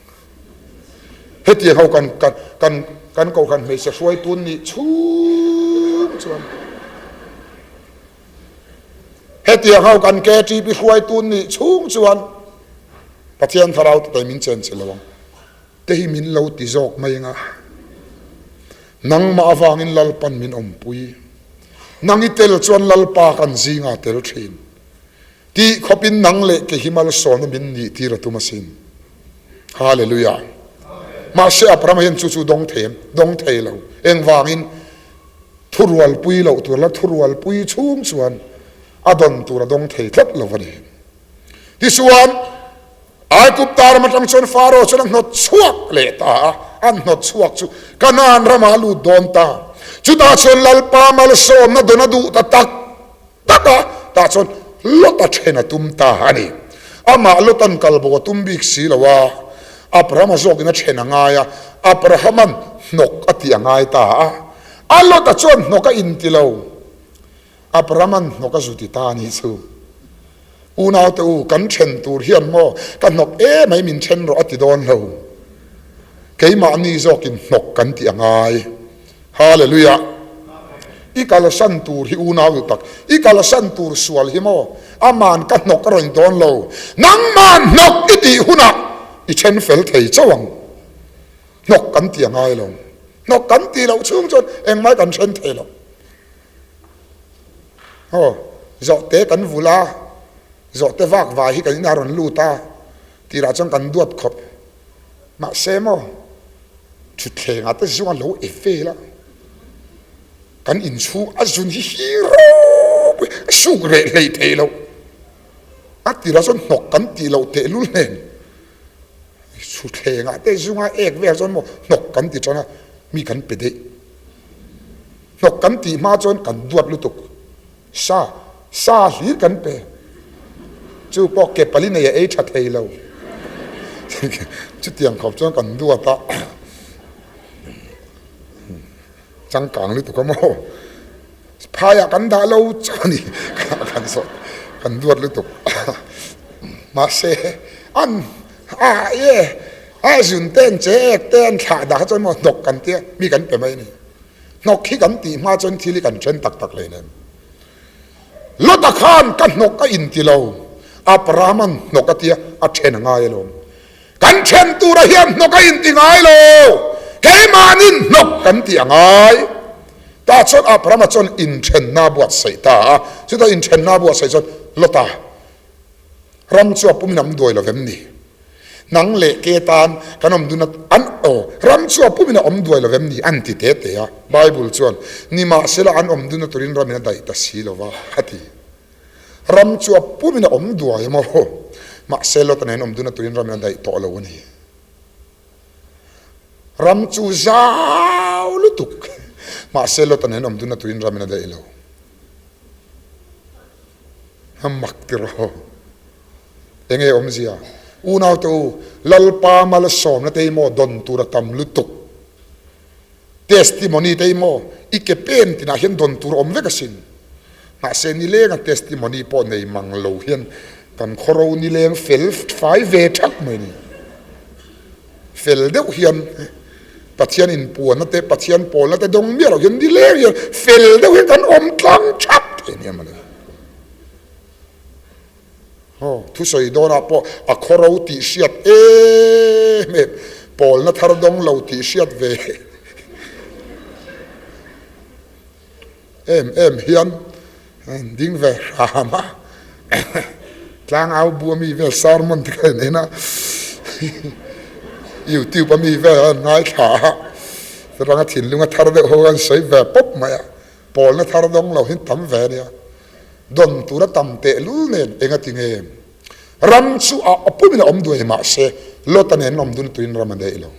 Hetiang ho kan kan kan kan Kohhran hmeichhe hruaitu nih chhung chuan Hetiang ho kan KTP hruaitu nih chhung chuan Pathian thlarau te min chen che lo ang te hi min lo ti zawk mai anga nangmah avangin Lalpan min awmpui nang i tel chuan Lalpa kan zinga tel thin tih khawpin nang leh ke hi malsawmna min nih tir a tum asin. Hallelujah. Mahse Abraham hian chu chu dawng thei em? Dawng thei lo. Engvangin? Thurualpui loh tur la thurualpui chhung chuan a dawn tur a dawng thei tlat lo a ni. Tichuan, Aigupta ram atang chuan Pharaoh chuan a hnawt chhuak leh ta a, an hnawt chhuak chu Kanaan ramah a lut dawn ta. Chutah chuan Lalpa malsawmna dawn a duh ta tak tak a, tah chuan Lota then a tum ta a ni. Amah Lotan kalbo a tum bik si lo a, Abrahama zawkin a then a ngai a, Abrahama'n hnawk a tih a ngai ta a. A Lota chuan hnawk a inti lo. Abrahama'n hnawk a zu ti ta a nih chu. Unaute u, kan then tur hian maw ka hnawk emai min then rawh a ti dawn lo. Keimahni zawkin hnawk kan tih a ngai. Hallelujah! I kalsan tur hi unau duh tak, i kalsan tur sual hi maw aman ka hnawk a rawn dawn lo. Nangman hnawk i tih hunah i then fel thei chauh ang. Hnawk kan ti a ngai lo. Hnawk kan tih loh chhung chuan engmah kan then thei lo. Aw, zawhte kan vul a, zawhte vak vai hi kan inah rawn lut a, tirah chuan kan duat khawp. Mahse maw, thutthlengah te zung a lo e vel a, kan inchhung a zun hi hi ropui, a suk reh hlei thei lo. A tirah chuan hnawk kan tih loh tehlul nen. Thutthlengah te zunga ek vel chuan maw hnawk kan ti tan a, mi kan pe daih. Hnawk kan tih hma chuan kan duat lutuk. Sa, sa hlir kan pe. Chu pawh ke pali nei a ei tha thei lo. Chutiang khawp chuan kan duat a. Changkang lutuk a maw? Phaiah kan dah lo chauh a ni. Kan sawi kan duat lutuk. Mahse an a e a zun te an che ek te an thlah dah kha chuan maw hnawk kan tia mi kan pe mai a ni. Hnawk hi kan tih hma chuan thil hi kan then tak tak hleinem. Lota khan ka hnawk a inti lo. Abraham-a'n hnawk a tia a then a ngai alawm. Kan then tura hian hnawk a inti ngai lo, keimahnin hnawk kan tih a ngai. Tah chuan Abrahama chuan inthenna a buatsaih ta a, chutah inthenna a buatsaih chuan Lota ram chu a pumin a awm duai lo vem ni? Nang leh ke tan kan awm dun a, an aw, ram chu a pumin a awm duai lo vem ni? An ti te te a. Bible chuan, Nimahsela an awm dun a turin ramin a daih ta si lo va, a ti. Ram chu a pumin a awm duai emaw? Mahse Lota nen awm dun a turin ramin a daih tawh lo a ni. Ram chu zau lutuk. Mahse Lota nen awm dun a tuin ramin a daih lo. A mak tiraw. Enge awmzia? Unaute u, Lalpa malsawmna te hi maw dawn tur a tam lutuk. Testimony te hi maw i ke pen tinah hian dawn tur a awm vek asin. Mahse nilenga testimony pawh nei mang lo hian kan khawro nileng fel fai ve thak mai ni. Fel deuh hian Pathian inpuanna te, Pathian pawlna te dawng miah loh hian nileng hian fel deuh hian kan awm tlang thap thei nia mawle. Aw, thusawi dawnah pawh a khawro tih hriat em em, pawlna thar dawng lo tih hriat ve em em hian an ding ve hram a, tlangau bu ami vel sermon te kha en en a, youtube ami vel an ngaithla a, chuvanga thinlunga thar deuh ho an sawi ve pawp mai a, pawlna thar dawng lo hi tam ve a nia. Dawn tura tam tehlul nen eng a ti nge? Ram chu a pumin a awm duai mahse Lota nen an awm dun tuin ram a daih lo.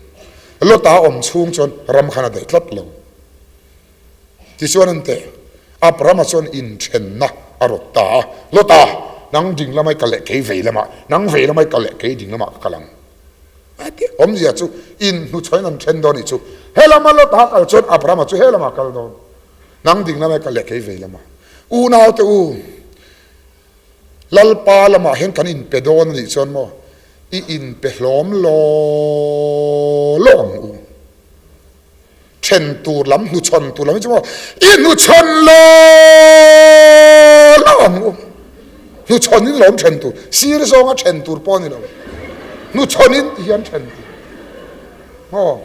Lota a awm chhung chuan ram khan a daih tlat lo. Tichuan an teh, Abrahama chuan inthenna a rawt ta a, Lota, nang ding lamah i kal leh kei vei lamah, nang vei lamah i kal leh kei ding lamah ka kal ang. A ti. Awmzia chu inhnuchhawiin an then dawn nih chu. He lama Lota a kal chuan Abrahama chu he lamah a kal dawn. Nang ding lamah i kal leh kei vei lamah. Unaute u, Lalpa lamah hian kan inpe dawn a nih chuan maw, i inpe hlawm law law ang u. Then tur lam, hnuchhawn tur lam hi chu maw, i hnuchhawn law law ang u. Hnuchhawnin lawm then tur, sir zawnga then tur pawh a ni lo. Hnuchhawnin ti hian then tur. Maw?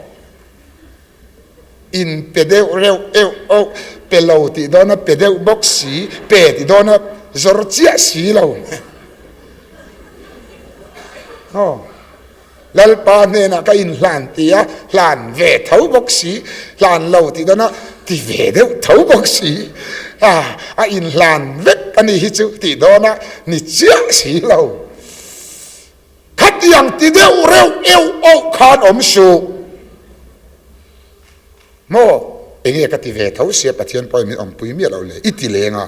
In pe deuh reuh euh oh, pe lo tih dawn a pe deuh bawk si, pe tih dawn a zawr chiah si lo. Aw, Lalpa hnenah ka inhlan ti a, hlan ve tho bawk si, hlan lo tih dawn a ti ve deuh tho bawk si, a a inhlan vek a nih hi chu tih dawn a ni chiah si lo. Khatiang ti deuh reuh euh oh khan awm suh. Maw? Enge ka ti ve tho sia Pathian pawhin min awmpui miah loh le i ti leng a.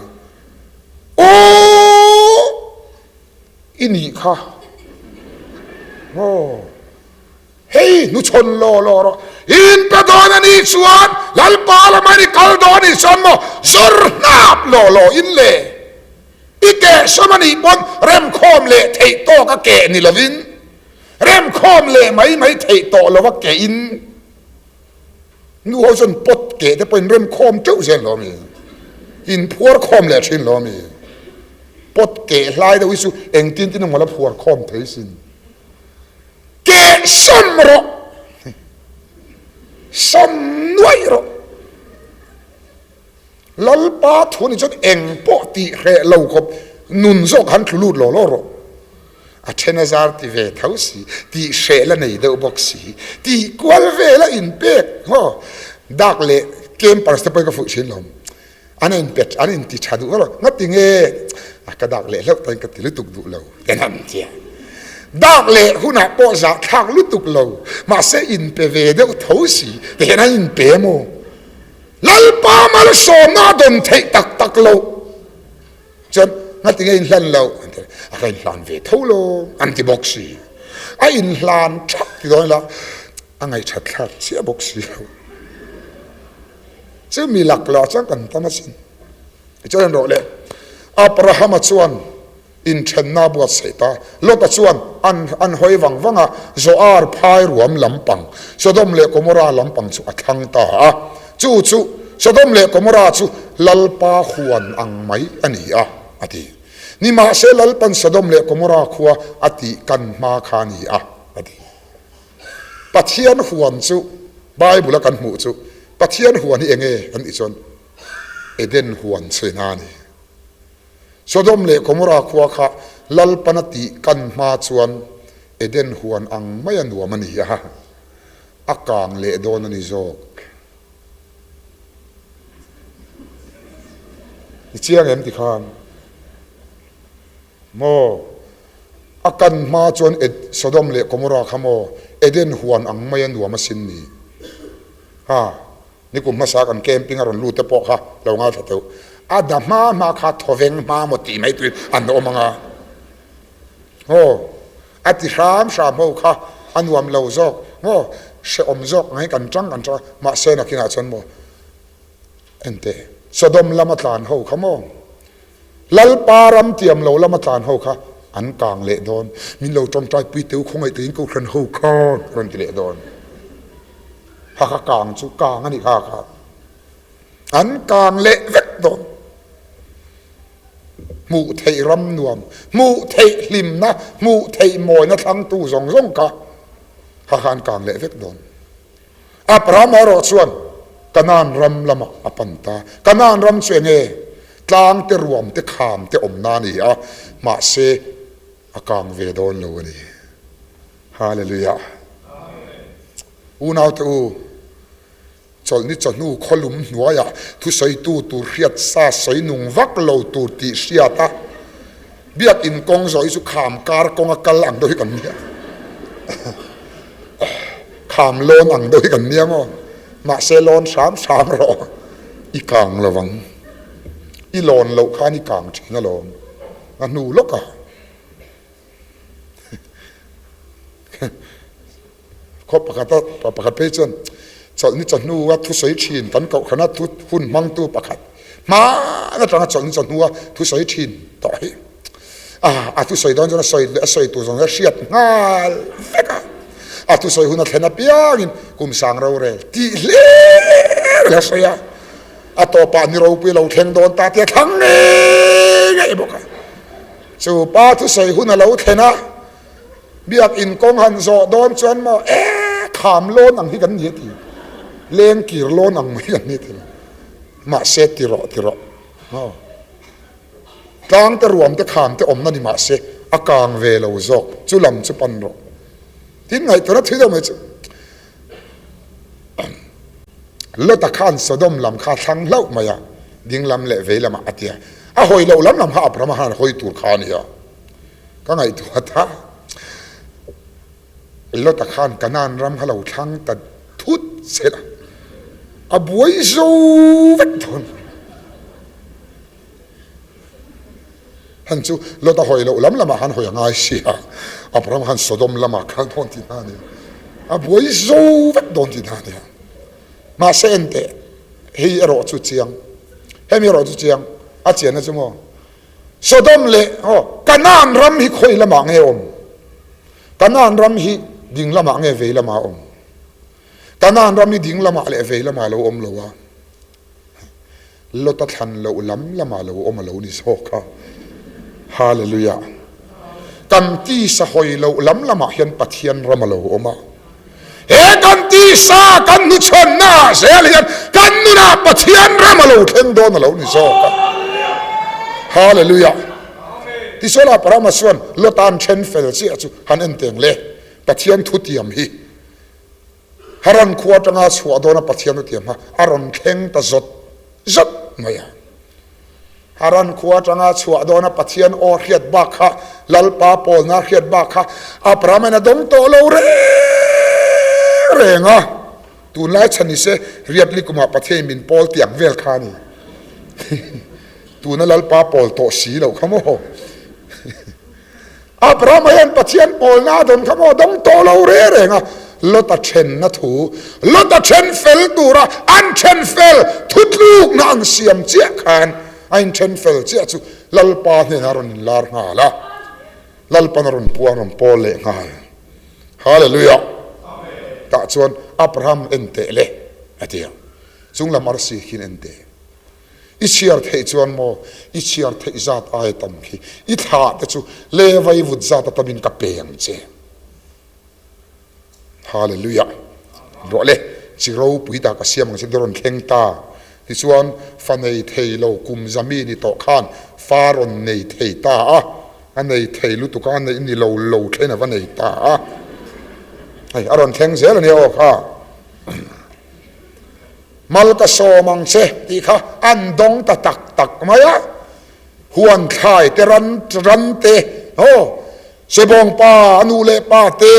Aww! I nih kha. Maw? Hei hnuchhawn law law rawh. In pe dawn a nih chuan Lalpa lamah in i kal dawn a nih chuan maw zawr hnap law law in le. I kehsawm a nih pawn remkhawm leh theih tawk a keh ni lovin remkhawm leh mai mai theih tawh lova kehin nu ho chuan pot keh te pawhin remkhawm teuh zel lo mi, inphuar khawm leh thin lo mi. Pot keh hlai deuh hi chu engtin tin emaw la phuar khawm thei sin. Keh sawm rawh, sawm nuaih rawh. Lalpa thu ni chuan eng pawh tih hreh lo khawp nun zawk han thlu lut law law rawh. A then a zar ti ve tho si, tih hreh la nei deuh bawk si, tih kual vel a inpek haw dak leh campers te pawhin ka fuih thin lo. An inpe an inti tha duh vak lo, ngati nge a ka dak leh hlauh tain ka ti lutuk duh lo te han tia. Dak leh hunah pawh zahthlak lutuk lo, mahse inpe ve deuh tho si te hian an inpe maw? Lalpa malsawmna a dawn theih tak tak loh chuan ngati nge inhlan loh an ti a, ka inhlan ve tho lo an ti bawk si. A inhlan thak ti dawn ila a ngaihthat thlak chiah bawk si lo. Chumi lak lah chuan kan tam asin. Tichuan rawh le, Abrahama chuan Inthenna a buatsaih ta. Lota chuan an an hawi vang vang a, Zoar phai ruam lampang, Sodom leh Gomorra lampang chu a thlang ta a. Chu chu Sodom leh Gomorra chu Lalpa huan ang mai a ni a, a ti. Nimahse Lalpan Sodom leh Gomorra khua a tih kan hma kha a ni a, a ti. Pathian huan chu Bible a kan hmuh chu Pathian huan hi enge kan tih chuan Eden huan chhena a ni. Sodom leh Gomorra khua kha Lalpana tih kan hma chuan Eden huan ang mai a nuam a ni a, a kang leh dawn a ni zawk. I chiang em tikhan? Maw? A kan hma chuan Sodom leh Gomorra kha maw Eden huan ang mai a nuam asin ni? Ha, nikum hmasa kan camping a rawn lut te pawh kha lo ngaithla teuh. A da hma hma kha thawveng hma maw tih mai tuin an awm ang a. Aw, a ti hram hram ho kha a nuam lo zawk maw, hrehawm zawk ang hi kan tang kan tang a, mahse nakinah chuan maw enteh Sodom lama tlan ho kha maw Lalpa ram tiam lo lama tlan ho kha an kang leh dawn, min lo tawngtai pui teu khawngaih tuin kohhran ho khan a rawn ti leh dawn. Ha kha kang chu kang a nih kha kha an kang leh vek dawn. Hmuh theih ram nuam, hmuh theih hlimna, hmuh theih mawina thlangtu zawng zawng kha ha kha an kang leh vek dawn. Abraham erawh chuan Kanaan ram lamah a pan ta. Kanaan ram chu enge? Tlang te, ruam te, kham te awmna a ni a, mahse a kang ve dawn lo a ni. Hallelujah! Unaute u, chawlhni chawhnu khawlum hnuaiah thusawitu tur hriat sa sawi nung vak lo tur tih hriat a, Biakin kawng zawh hi chu kham kar kawnga kal ang deuh hi kan nia. Kham lawn ang deuh hi kan nia maw? Mahse lawn hram hram rawh i kang lo vang. I lawn loh khan i kang thin alawm. A hnu lawk a. Khaw pakhat a pa pakhat phei chuan chawlhni chawhnu a thusawi thin kan kohhran a thu hun hmangtu pakhat hmaan atanga chawlhni chawhnu a thusawi thin tawh hi a a thusawi dawn chuan a sawi a sawi tur zawng hi a hriat nghal vek a a thusawi hun a thlen apiangin kum sang rorel tih hlir a sawi a a tawpah ni ropui a lo thleng dawn ta tih a thlang ngei ngei bawk a chu pa thusawi hun a lo thlen a. Biakinn kawng han zawh dawn chuan maw e kham lawn ang hi kan ni a ti, leng kir lawn ang mai kan ni a ti lo. Mahse ti rawh ti rawh maw tlang te ruam te kham te awmna ni mahse a kang ve lo zawk chu lam chu pan rawh. Tin ngaihtuahna thui deuh mai chu Lota khan Sodom lam kha thlang hlauh mai a, ding lam leh vei lamah a ti a, a hawi loh lam lam kha Abrahama khan hawi tur kha a ni a. Ka ngaihtuah ta, Lota khan Kanaan ram kha lo thlang ta thut che la, a buai zo vek dawn. Han chu Lota hawi loh lam lamah han hawi a ngai sia, Abraham khan Sodom lamah kal dawn tih hna a nia, a buai zo vek dawn tih hna a nia. Mahse enteh, hei erawh chu chiang, hemi erawh chu chiang, a chianna chu maw? Sodom leh aw Kanaan ram hi khawi lamah nge awm? Kanaan ram hi ding lamah nge vei lamah awm? Kanaan ram hi ding lamah leh vei lamah lo awm lo a, Lota thlan loh lam lamah lo awm a lo ni zawk a. Hallelujah! Kan tisa hawi loh lam lamah hian Pathian ram a lo awm a. He kan tisa kan hnuchhawnna ah zel hian kan nunah Pathian ram a lo thleng dawn a lo ni zawk a. Hallelujah! Tichuan Abrahama chuan Lota'n then fel chiah chu han en teng le, Pathian thutiam hi Haran khua atanga chhuah dawna Pathian thutiam kha a rawn thleng ta zawt zawt mai a. Haran khua atanga chhuah dawna Pathian aw hriat bak kha, Lalpa pawlna hriat bak kha Abraham-in a dawng tawh lo reng reng a. Tunlai chhan ni se riatli kumah Pathianin min pawl tih ang vel kha a ni. Tuna Lalpa pawl tawh si loh kha maw? Abrahama hian Pathian pawlna a dawn kha maw dawng tawh lo reng reng a, Lota thenna thu, Lota then fel tura an then fel thutlukna an siam chiah khan a inthen fel chiah chu Lalpa hnenah a rawn inlar nghal a, Lalpan a rawn puang rawn pawl leh nghal. Hallelujah! Tah chuan Abraham en teh le a ti a, chunglam arsi khian en teh. I chhiar theih chuan maw i chhiar theih zat aia tam khi i thlah te chu levai vut zat a tamin ka pe ang che. Hallelujah! Rawh le, chi ropui ta ka siam ang che ti rawn thleng ta. Tichuan fa nei thei lo kum zami ni tawh khan fa rawn nei thei ta a, a nei thei lutuk a, a neih ni lo lo thlen a va nei ta a. Hei a rawn thleng zel a nia aw kha. Mal ka sawm ang che tih kha an dawng ta tak tak mai a, huan thlai te ran ran te aw Sebawng pa a nu leh pa te,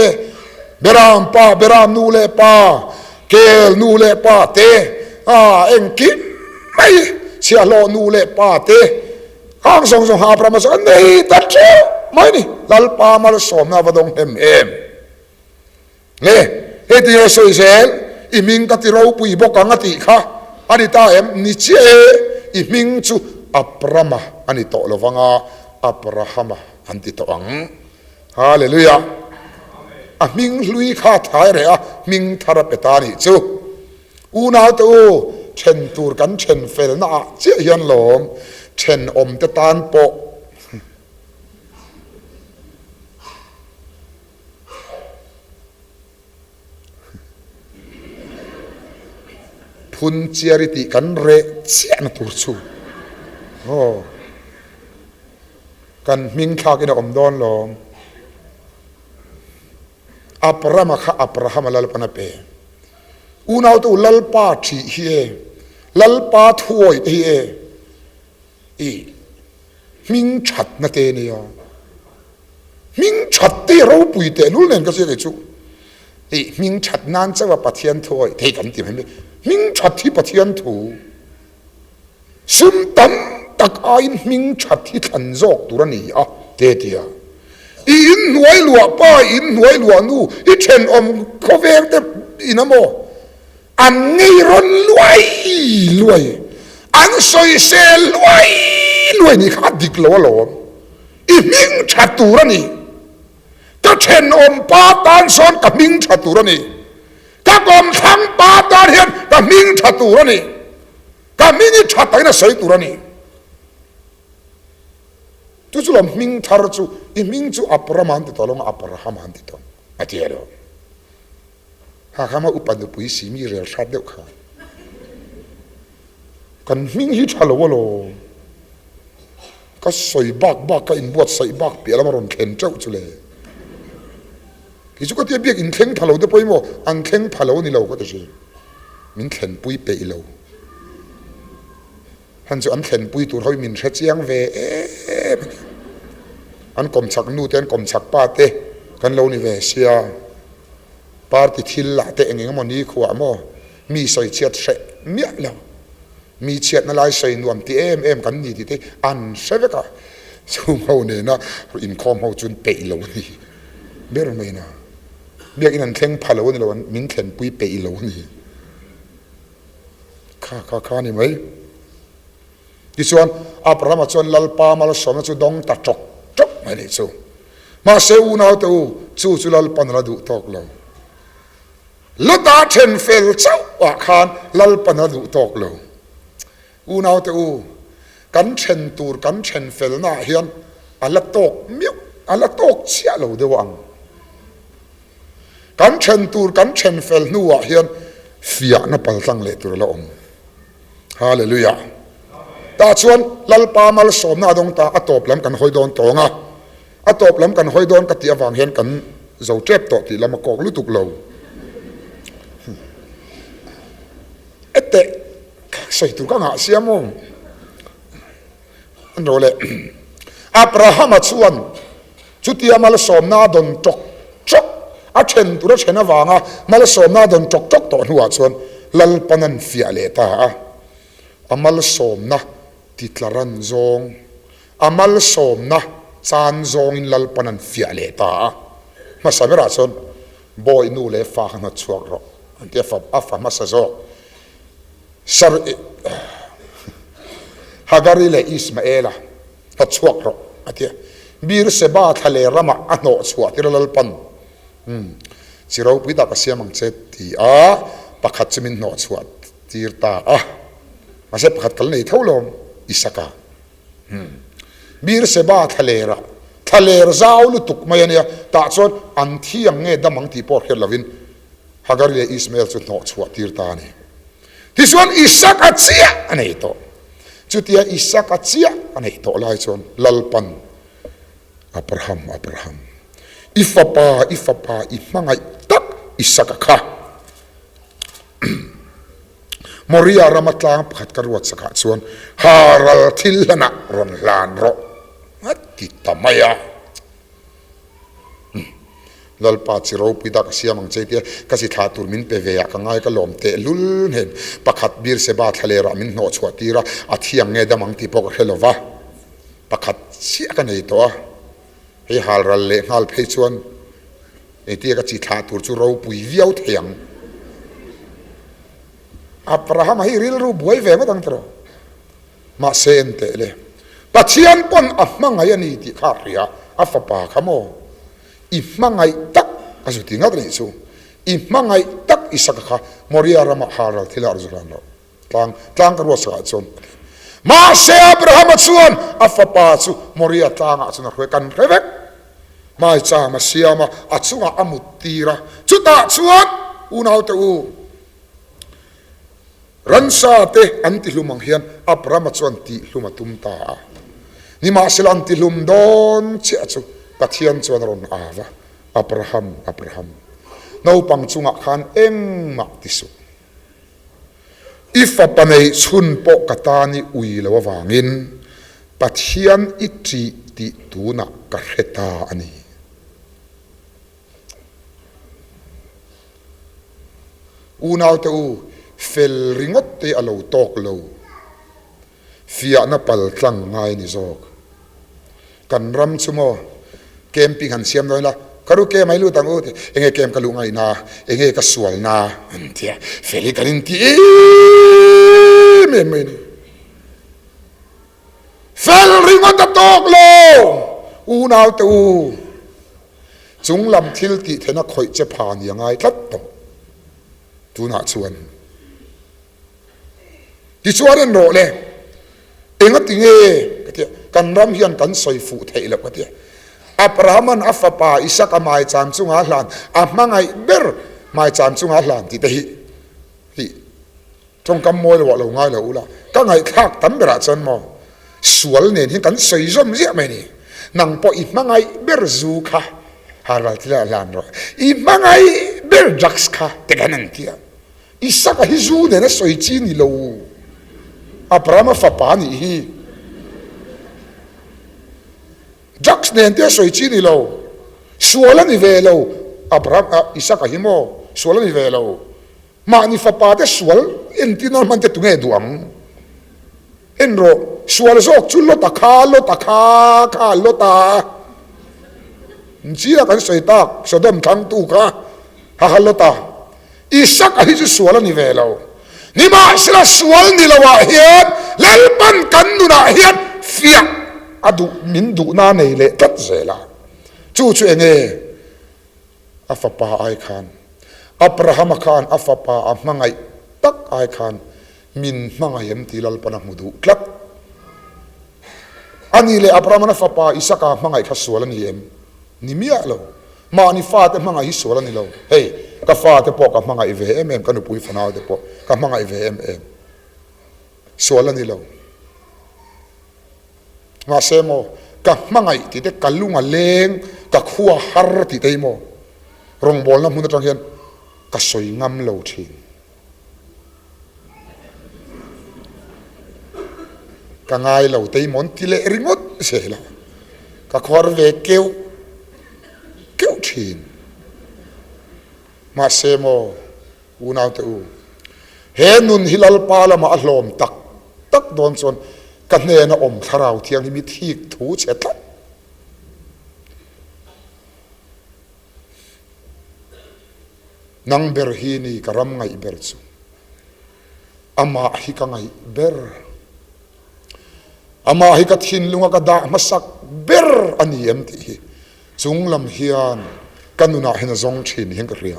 Beram pa Beram nu leh pa. Kel nu leh pa te, a engkim mai chhiahhlawh nu leh pa te, khang zawng zawng kha Abrahama chuan a nei ta teuh mai a ni. Lalpa malsawmna a va dawng hnem em? Le, hei ti nge sawi zel, i hming ka ti ropui bawk ang a tih kha a ni ta em? Ni chiah e, i hming chu Abrama a ni tawh lovang a, Abrahama an ti tawh ang. Hallelujah! A hming hlui kha a thai reh a, hming thar a pe ta nih chu. Unaute u, then tur kan then felna ah chiah hian lawm, thenawmte tan pawh. Phun chiar i tih kan reh chiahna tur chu aw kan hming thlak in a awm dawn lawm. Abrama kha Abrahama Lalpan a pe. Unaute u Lalpa ṭhih hi e, Lalpa thuawih te hi e i hming ṭhatna te nia. Hming that te ropui tehlul nen ka hria kei chu. Hei hming that nan chauh a Pathian thu awih thei kan ti mai mai. Hming that hi Pathian thu. Sum tam tak aiin hming that hi thlan zawk tur a ni a te tia. I inhnuai luah pa, i inhnuai luah nu, i thenawm khawveng te in a maw? An ngei rawn luai luai, an sawisel luai luai nih kha a dik lo alawm. I hming tha tur a ni. Ka thenawm pa tan sawn ka hming tha tur a ni. Ka kawmthlang pa tan hian ka hming tha tur a ni. Ka hming hi tha takin a sawi tur a ni. Chu chu lawm hming thar chu, i hming chu Abraham an ti tawh lo ang, Abraham an ti tawh a ti alawm. Hakha upa nupui si mi rel hrat deuh kha. Kan hming hi tha lo alawm. Ka sawi bak bak ka inbuatsaih bak piah lama rawn thlen teuh chu le. Kei chu ka tia biak in thleng pha lo te pawh an thleng pha lo ni lo ka ti hrim. Min thlenpui peih lo. Han chu an thlenpui tur ho hi min hre chiang ve em a ni. An kawmchhak nu te an kawmchhak pa te kan lo ni ve sia. Party thil lah te eng eng emaw ni khuah maw mi sawi chhiat hreh miah lo. Mi chhiatna lai sawi nuam ti em em kan ni tih te an hre vek a. Chung ho nena inkhawm ho chuan peih lo a ni ber mai na. Biakin an thleng pha lo a ni lo, min thlenpui peih lo a ni. Kha kha kha a ni mai. Tichuan, Abrahama chuan Lalpa malsawmna chu dawng ta ṭawk ṭawk mai nih chu. Mahse, unaute u, chu chu Lalpan a la duh tawk lo. Lota ṭhen fel chauhah khan Lalpan a la duh tawk lo. Unaute u, kan ṭhen tur kan ṭhen felnaah hian a la tawk miauh, a la tawk chiah lo deuh ang. Kan then tur kan then fel hnuah hian fiahna paltlang leh tur a la awm. Hallelujah. Tah chuan Lalpa malsawmna a dawng ta, a tawp lam kan hawi dawn tawng a. A tawp lam kan hawi dawn ka tih avang hian kan zo tep tawh tih lam a kawk lutuk lo. Eteh, sawi tur ka ngah sia maw? An rawh le. Abrahama chuan chutia malsawmna a dawn ṭawk ṭawk, a ṭhen tur a ṭhen avanga malsawmna a dawn ṭawk ṭawk tawh hnuah chuan Lalpan an fiah leh ta a. A malsawmna titla ran zawng, a malsawmna chan zawngin Lalpan an fiah leh ta a. Hmasa berah chuan, Bawi nu leh fa kha hnawt chhuak rawh, an ti a, a fa hmasa zawk. Sar Hagari leh Ismaela hnawt chhuak rawh, a ti a. Beer-seba thla leh ramah a hnawh chhuah tir a Lalpan, Umm, chi ropui tak a siam ang che, ti a, pakhat chu min hnawh chhuah tir ta a. Mahse pakhat kal nei tho lawm, Isaka. Umm, Beer-seba thla lerah, thla ler zau lutuk mai a nia, tah chuan an thi ang nge dam ang tih pawh hriat lovin Hagari leh Ismael chu hnawh chhuah tir ta a ni. Tichuan Isaka chiah a nei tawh. Chutia Isaka chiah a neih tawh lai chuan Lalpan, Abraham, Abraham, i fapa, i fapa, i hmangaih tak Isaka kha Moria rama tlang pakhat ka ruat sakah chuan Haral thil hlanah rawn hlan rawh, a ti ta mai a. Lalpa chi ropui dak a siam ang che tia ka chi thlah tur min pe ve ah ka ngai ka lawm teh lul hnen. Pakhat Beersheba thlaler ah min hnawh chhuah tir a, a thiang nge dam ang tih pawh ka hre lo va. Pakhat chiah ka nei tawh a, hei hal ral leh nghal phei chuan engtia ka chi thlah tur chu ropui viau thei ang. Abraham-a hi rilru buai ve ngawt ang tiraw? Mahse en teh le, Pathian pawn a hmangaih a ni tih kha a hria, a fapa kha maw? I hmangaih tak a zu ti ngat a nih chu. I hmangaih tak Isaka kha Moria ramah Haral thil a zu hlan loh. Tlang, tlang ka ruat sakah chuan a ti. Mahse Abrahama chuan a fapa chu Moria tlangah chuan a hruai kan hre vek. Maicham a siam a, a chungah a mut tir a. Chutah chuan unaute u, Ransa te an tihlum ang hian Abrahama chuan tihlum a tum ta a. Nimahsela an tihlum dawn chiah chu Pathian chuan a rawn au va, Abraham, Abraham, naupang chungah khan engmah ti suh. I fapa neih chhun pawh ka tan i ui lo avangin Pathian i ṭih tih tunah ka hre ta a ni. Unaute u, fel ringawt te a lo tawk lo. Fiahna pal tlang ngai ni zawk. Kan ram chu maw, camping han siam dawn ila, ka ru camp ai lut ang u ti, enge camp ka luh ngaihna, enge ka sualna an ti a, fel hi kan inti em em mai a ni. Fel ringawt a tawk lo, unaute u. Chung lam thil tih theihna khawih che pha ni a ngai tlat tawh. Tunah chuan tichuan en rawh le, engati nge ka tia, kan ram hian kan sawi fuh theih loh ka tia. Abraham-a'n a fapa Isaka maicham chunga a hlan, a hmangaih ber maicham chunga a hlan tih te hi hi Tawngkam mawi lo ah lo ngai lo ula, ka ngaihthlak tam berah chuan maw sual nen hian kan sawi zawm ziah mai ni. Nang pawh i hmangaih ber zu kha Harval thil ah hlan rawh, i hmangaih ber drugs kha te khan an ti a. Isaka hi zu nen a sawi chi ni lo, Abrahama fapa a nih hi. Drugs nen te a sawi chi ni lo, sual a ni ve lo, Abraham, Isaka hi maw sual a ni ve lo. Mahni fapa te sual entir nan hman te tunge duh ang? En rawh, sual zawk chu Lota kha, Lota kha, kha Lota. Nchila kan sawi tak, Sodom thlangtu kha, ha ha Lota. Isaka hi chu sual a ni ve lo. Nimahsela sual ni lo ah hian Lalpan kan nunah hian fiah a duh, min duhna nei leh tlat zel a. Chu chu enge? A fapa ai khan, Abrahama khan a fapa a hmangaih tak ai khan min hmangaih em tih Lalpan a hmu duh tlat. A nih leh Abrahama'n a fapa Isaka a hmangaih kha sual a ni em? Ni miah lo. Mahni fate hmangaih hi sual a ni lo. Hei, ka fate pawh ka hmangaih ve em em, ka nupui fanaute pawh ka hmangaih ve em em. Sual a ni lo. Mahse maw, ka hmangaih tih te, ka lung a leng, ka khua har tih te hi maw, rawngbawlna hmun atang hian ka sawi ngam lo thin. Ka ngai lo te hi maw an ti leh ringawt zel a, ka khuar ve keuh keuh thin. Mahse maw, Unaute u, he nun hi Lalpa lamah a hlawm tak tak dawn chuan ka hnena awm Thlarau Thianghlim hi thik thu chhe tlat. Nang ber hi ni ka ram ngaih ber chu. Amah hi ka ngaih ber. Amah hi ka thinlunga ka dah hmasak ber a ni em tih hi chung lam hian ka nunah hian a zawng thin hian ka hria.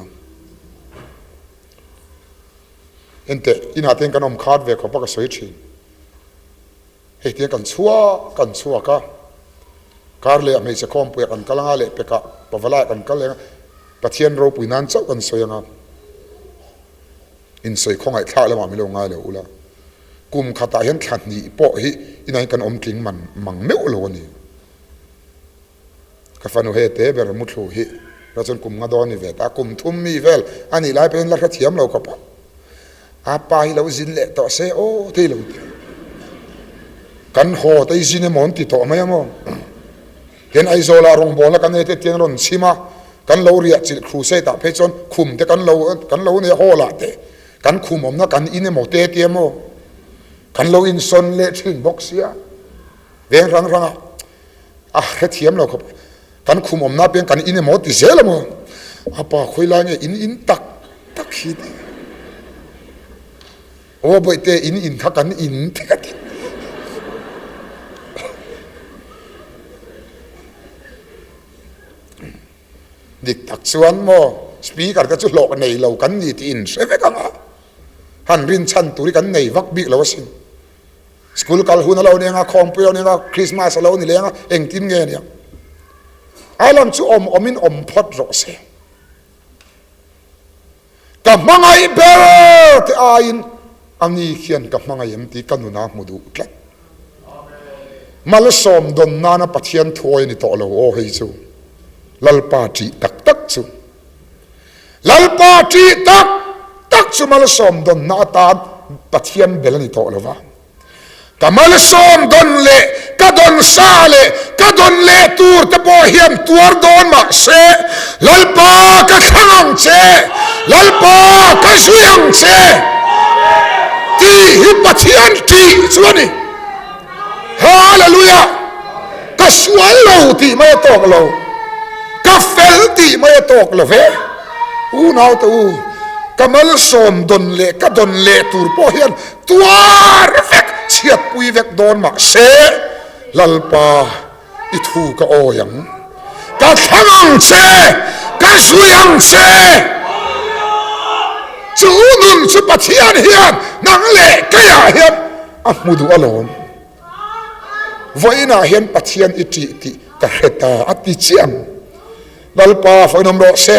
Enteh, inah te hian kan awm khat ve khawp a ka sawi thin. Hei tiang kan chhuak kan chhuak a, kar leh ah hmeichhe khawmpuiah kan kal anga leh pekah pavalaiah kan kal leh anga Pathian ropui nan chauh kan sawi anga. Insawi khawngaih thlak lamah min lo ngai lo ula, kum khatah hian thla hnih pawh hi inah hian kan awm tling man mang meuh lo a ni. Ka fanu he te ber muthlu hi la chuan kum nga dawn ni ve ta, kum thum mi vel a nih lai pawhin la hrethiam lo khawp a, a pa hi lo zin leh tawh se aw te hi lo ti a, kan haw te hi zin emaw an ti tawh mai ang aw. Tian Aizawlah rawngbawlna kan nei te tian rawn chhim a. Kan lo riah chilh crusade ah phei chuan khum te kan lo kan lo nei a hall ah te kan khum awmna kan in emaw te tia maw kan lo insawn leh thin bawk sia veng hrang hrang ah a hrethiam lo khawp kan khum awmna piang kan in emaw ti zel emaw a pa khawi lai nge in in tak tak hi ti aw bawihte in in kha kan in ti ka ti. Dik tak chuan maw speaker te chu hlawh nei lo kan ni tih in hre vek ang a, han rin chhan tur hi kan nei vak bik lo asin. School kal hun a lo ni ang a, khawmpui a lo ni ang a, Christmas a lo ni leng a, engtin nge nia? A lam chu awm awmin awm phawt rawh se. Ka hmangaih ber te aiin a ni khian ka hmangaih em tih ka nuna hmu duh tlat. Malsawm dawn nana Pathian thuawi a ni tawh lo aw hei chu Lalpa ṭih tak tak chu. Lalpa ṭih tak tak chu malsawm dawnna atan Pathian bel a ni tawh lo va. Ka malsawm dawn leh ka dawn sa leh ka dawn leh tur te pawh hian tuar dawn mah se, Lalpa ka thlang ang che, Lalpa ka zui ang che tih hi Pathian tih chu a ni. Hallelujah! Ka sual lo tih mai a tawk lo, ka fel tih mai a tawk lo ve. Unaute u, ka malsawm dawn leh ka dawn leh tur pawh hian Tuar vek, chhiatpui vek dawn mah se, Lalpa, i thu ka awi ang. Ka thlang ang che, ka zui ang che. Chu nun chu Pathian hian nang leh keiah hian a hmu duh alawm. Vawiinah hian Pathian i ṭih tih ka hre ta a ti chiang. Lalpa fawihnawm rawh se.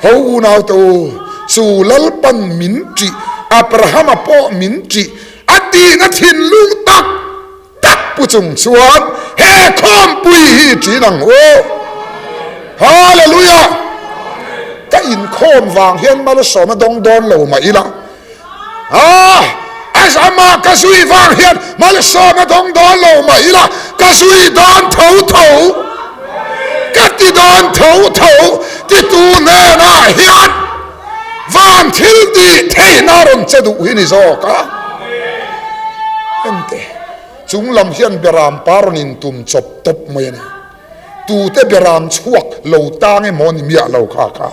Ho unaute u, chu Lalpan min ṭih, Abrahama pawh min ṭih, a tihna thinlung tak tak pu chung chuan he khawmpui hi ṭin ang u. Hallelujah! Ka inkhawm vang hian malsawm a dawng dawn lo mah ila, Ah! Amah ka zui vang hian malsawm a dawng dawn lo mah ila, ka zui dawn tho tho, ka ti dawn tho tho titu hnenah hian van thil tih theihna a rawn che duh hi ni zawk a. Ente, chung lam hian beram pa rawn intum chawp tawp mai a ni. Tute beram chhuak lo tang emaw ni miah lo kha kha.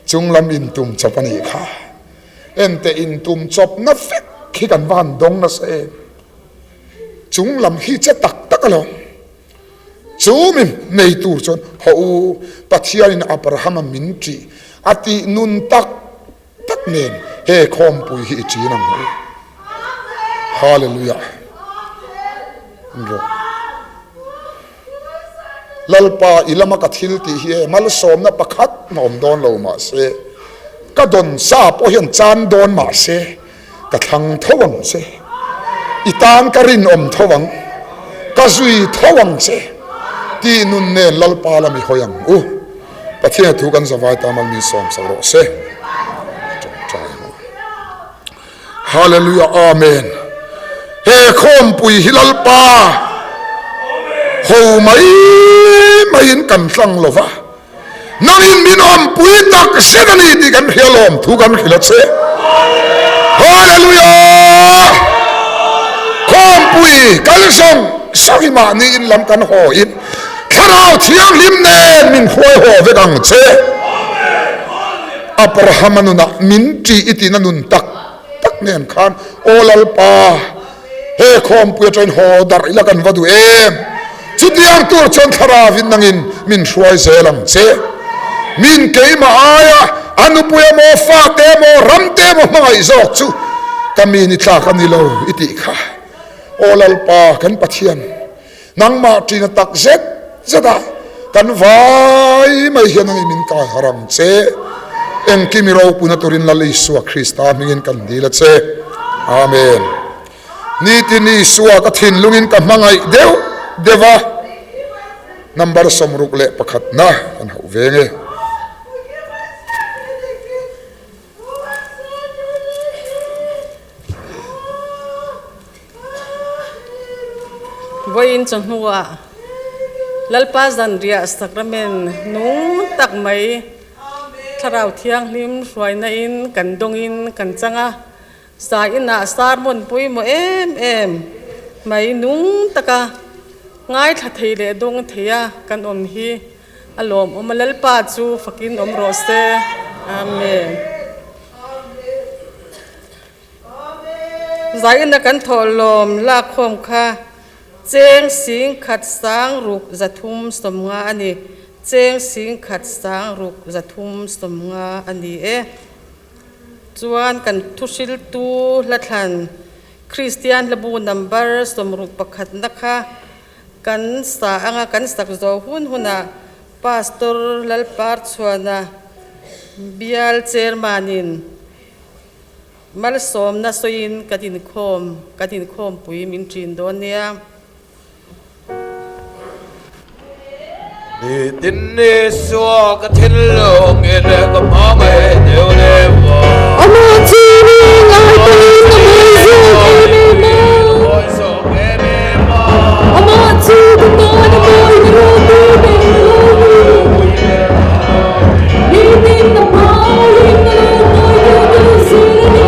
Chung lam intum chawp a nih kha. Ente intum chawpna vek khi kan va han dawng nasa em. Chung lam hi che tak tak alawm. Chu mi nei tur chuan haw u, Pathianin Abrahama min ṭih a tih nun tak tak nen he khawmpui hi i ṭin ang u. Hallelujah. Rawh. Lalpa, i lama ka thil tih hi e, malsawmna pakhat mah awm dawn lo mah se, ka dawn sa pawh hian chan dawn mah se, ka thlang tho ang che. I tan ka rinawm tho ang, ka zui tho ang che, tih nun nen Lalpa lam i hawi ang u. Pathian thu kan zavai ta mal min sawm sak rawh se. Ṭawngṭai ang u. Hallelujah Amen He khawmpui hi Lalpa ho mai maiin kan hlang lo va, nangin min awmpui tak zet a ni tih kan hria lawm thu kan hrilh a che. Hallelujah Khawmpui kal zawng zawng hi mahni in lam kan haw in Thlarau Thianghlim nen min hruai haw vek ang che. Abrahama nunah min ṭih i tihna nun tak tak nen khan, Aw Lalpa, he khawmpui aṭangin haw darh ila kan va duh em? Chutiang tur chuan Thlaravin nangin min hruai zel ang che. Min keimah aia a nupui emaw, fate emaw, ramte emaw hmangaih zawk chu ka mi ni tlak a ni lo i tih kha. Aw Lalpa, kan Pathian, Nangmah ṭina tak zet zet a, kan vai mai hian ang i min kai harh ang che. Engkim i ropuina turin Lal Isua Krista hmingin kan dil a che. Amen. Nitin Isua ka thinlungin ka hmangaih deuh deuh a, number 61 na kan hauh veng e. Vawiin chawhnuah. Lalpa zanriah sakramen nung tak mai Thlarau Thianghlim hruaina in kan dawngin kan chang a, sa inah sermon pawimawh em em mai nung taka ngaithla thei leh dawng theia kan awm hi a lawmawm a, Lalpa chu fakin awm rawh se. Amen. Zaina kan thawhlawm lakkhawm kha cheng singkhat sang ruk 350 a ni. Cheng singkhat sang ruk 350 a ni e. Chuan kan thuhriltu hlathlan Kristian hlabu number 61 na kha kan sa anga kan sak zawh hun hunah Pastor Lalparchhuana bial chairman-in Malsawmna sawiin kan inkhawm kan inkhawmpui min ṭin dawn nia. Nitin Isua ka thinlungin ka hmangaih deuh deuh a. Amah chu mi ngaihtuin a mawi zawk em em a. Amah chu ka tan a mawi na ropui ber a lo ni. Nitin a hmaiin a lo mawi deuh deuh zel a ni.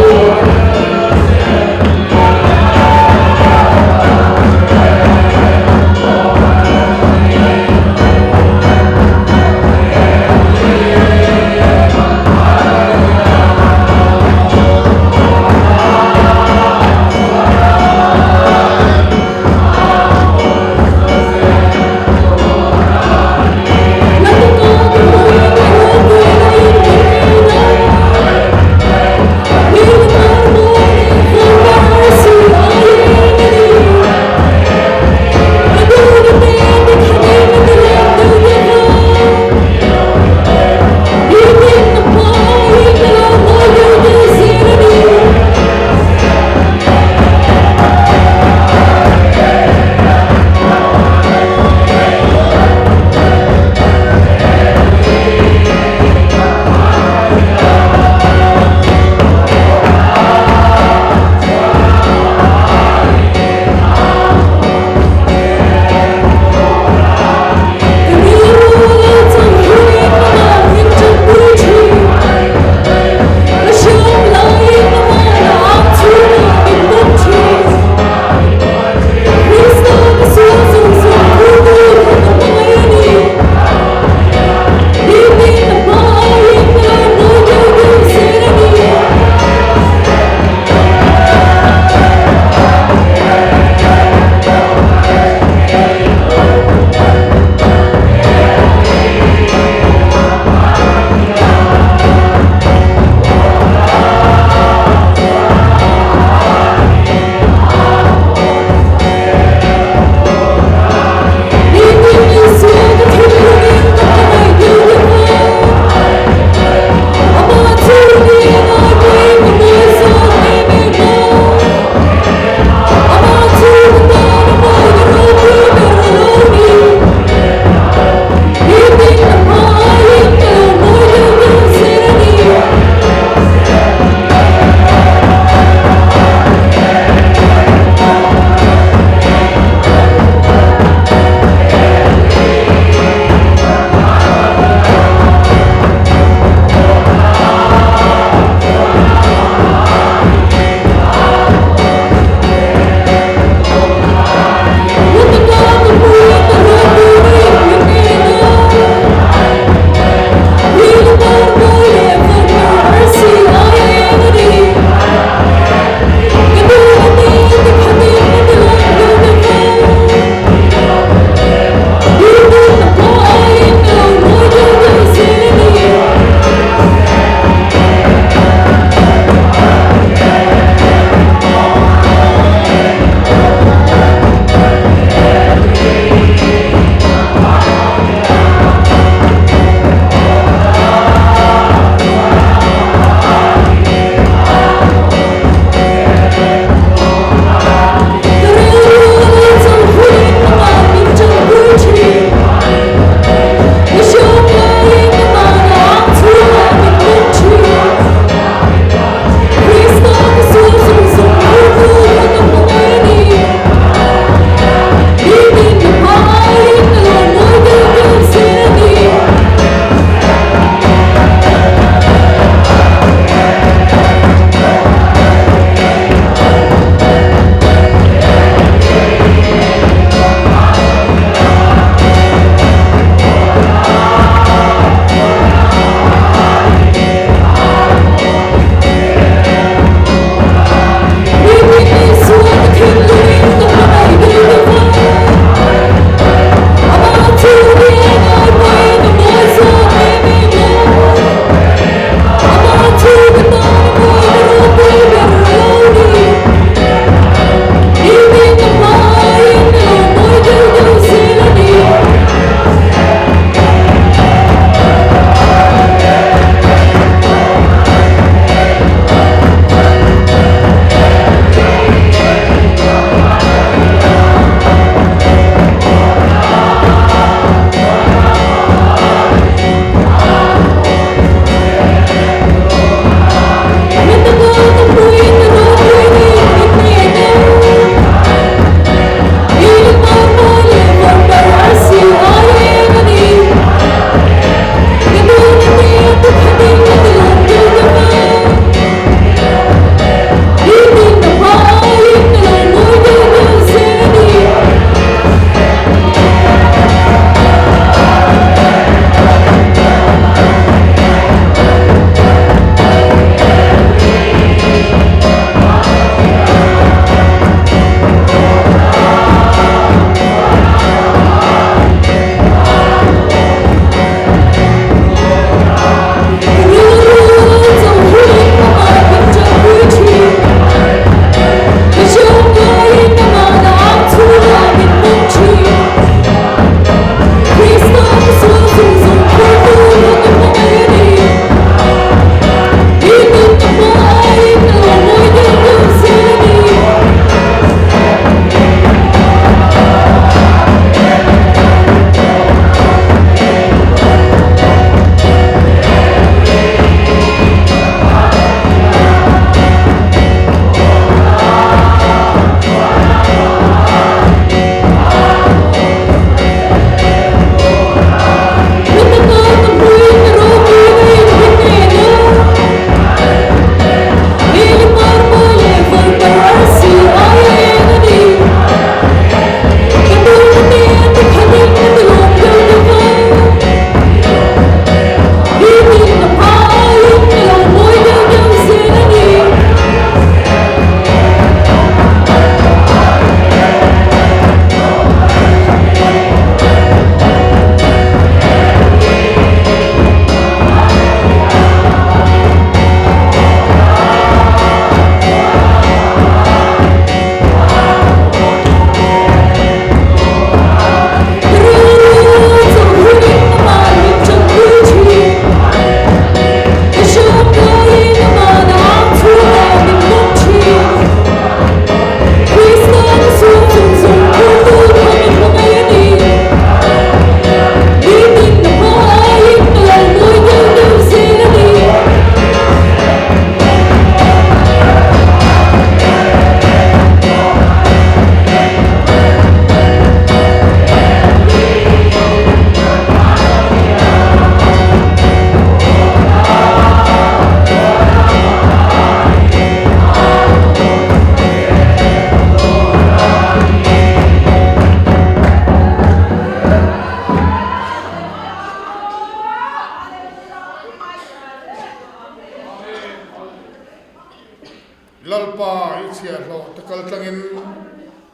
Lalpa i chhiahhlawh te kal tlangin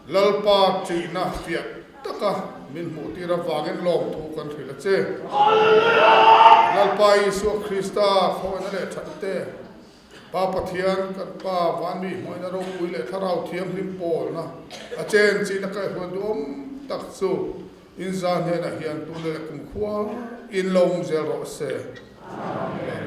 Lalpa ṭihna fiah taka min hmuhtir avangin lawmthu kan hrilh a che. Lalpa Isua Krista khawihna leh ṭhatna te, Pa Pathian kan Pa Vanmi hmuaina ropui leh Thlarau Thianghlim pawlna a chen chihna kaihhruai duhawm tak chu inza hnenah hian tuna leh kumkhua in lo awm zel rawh se. Amen.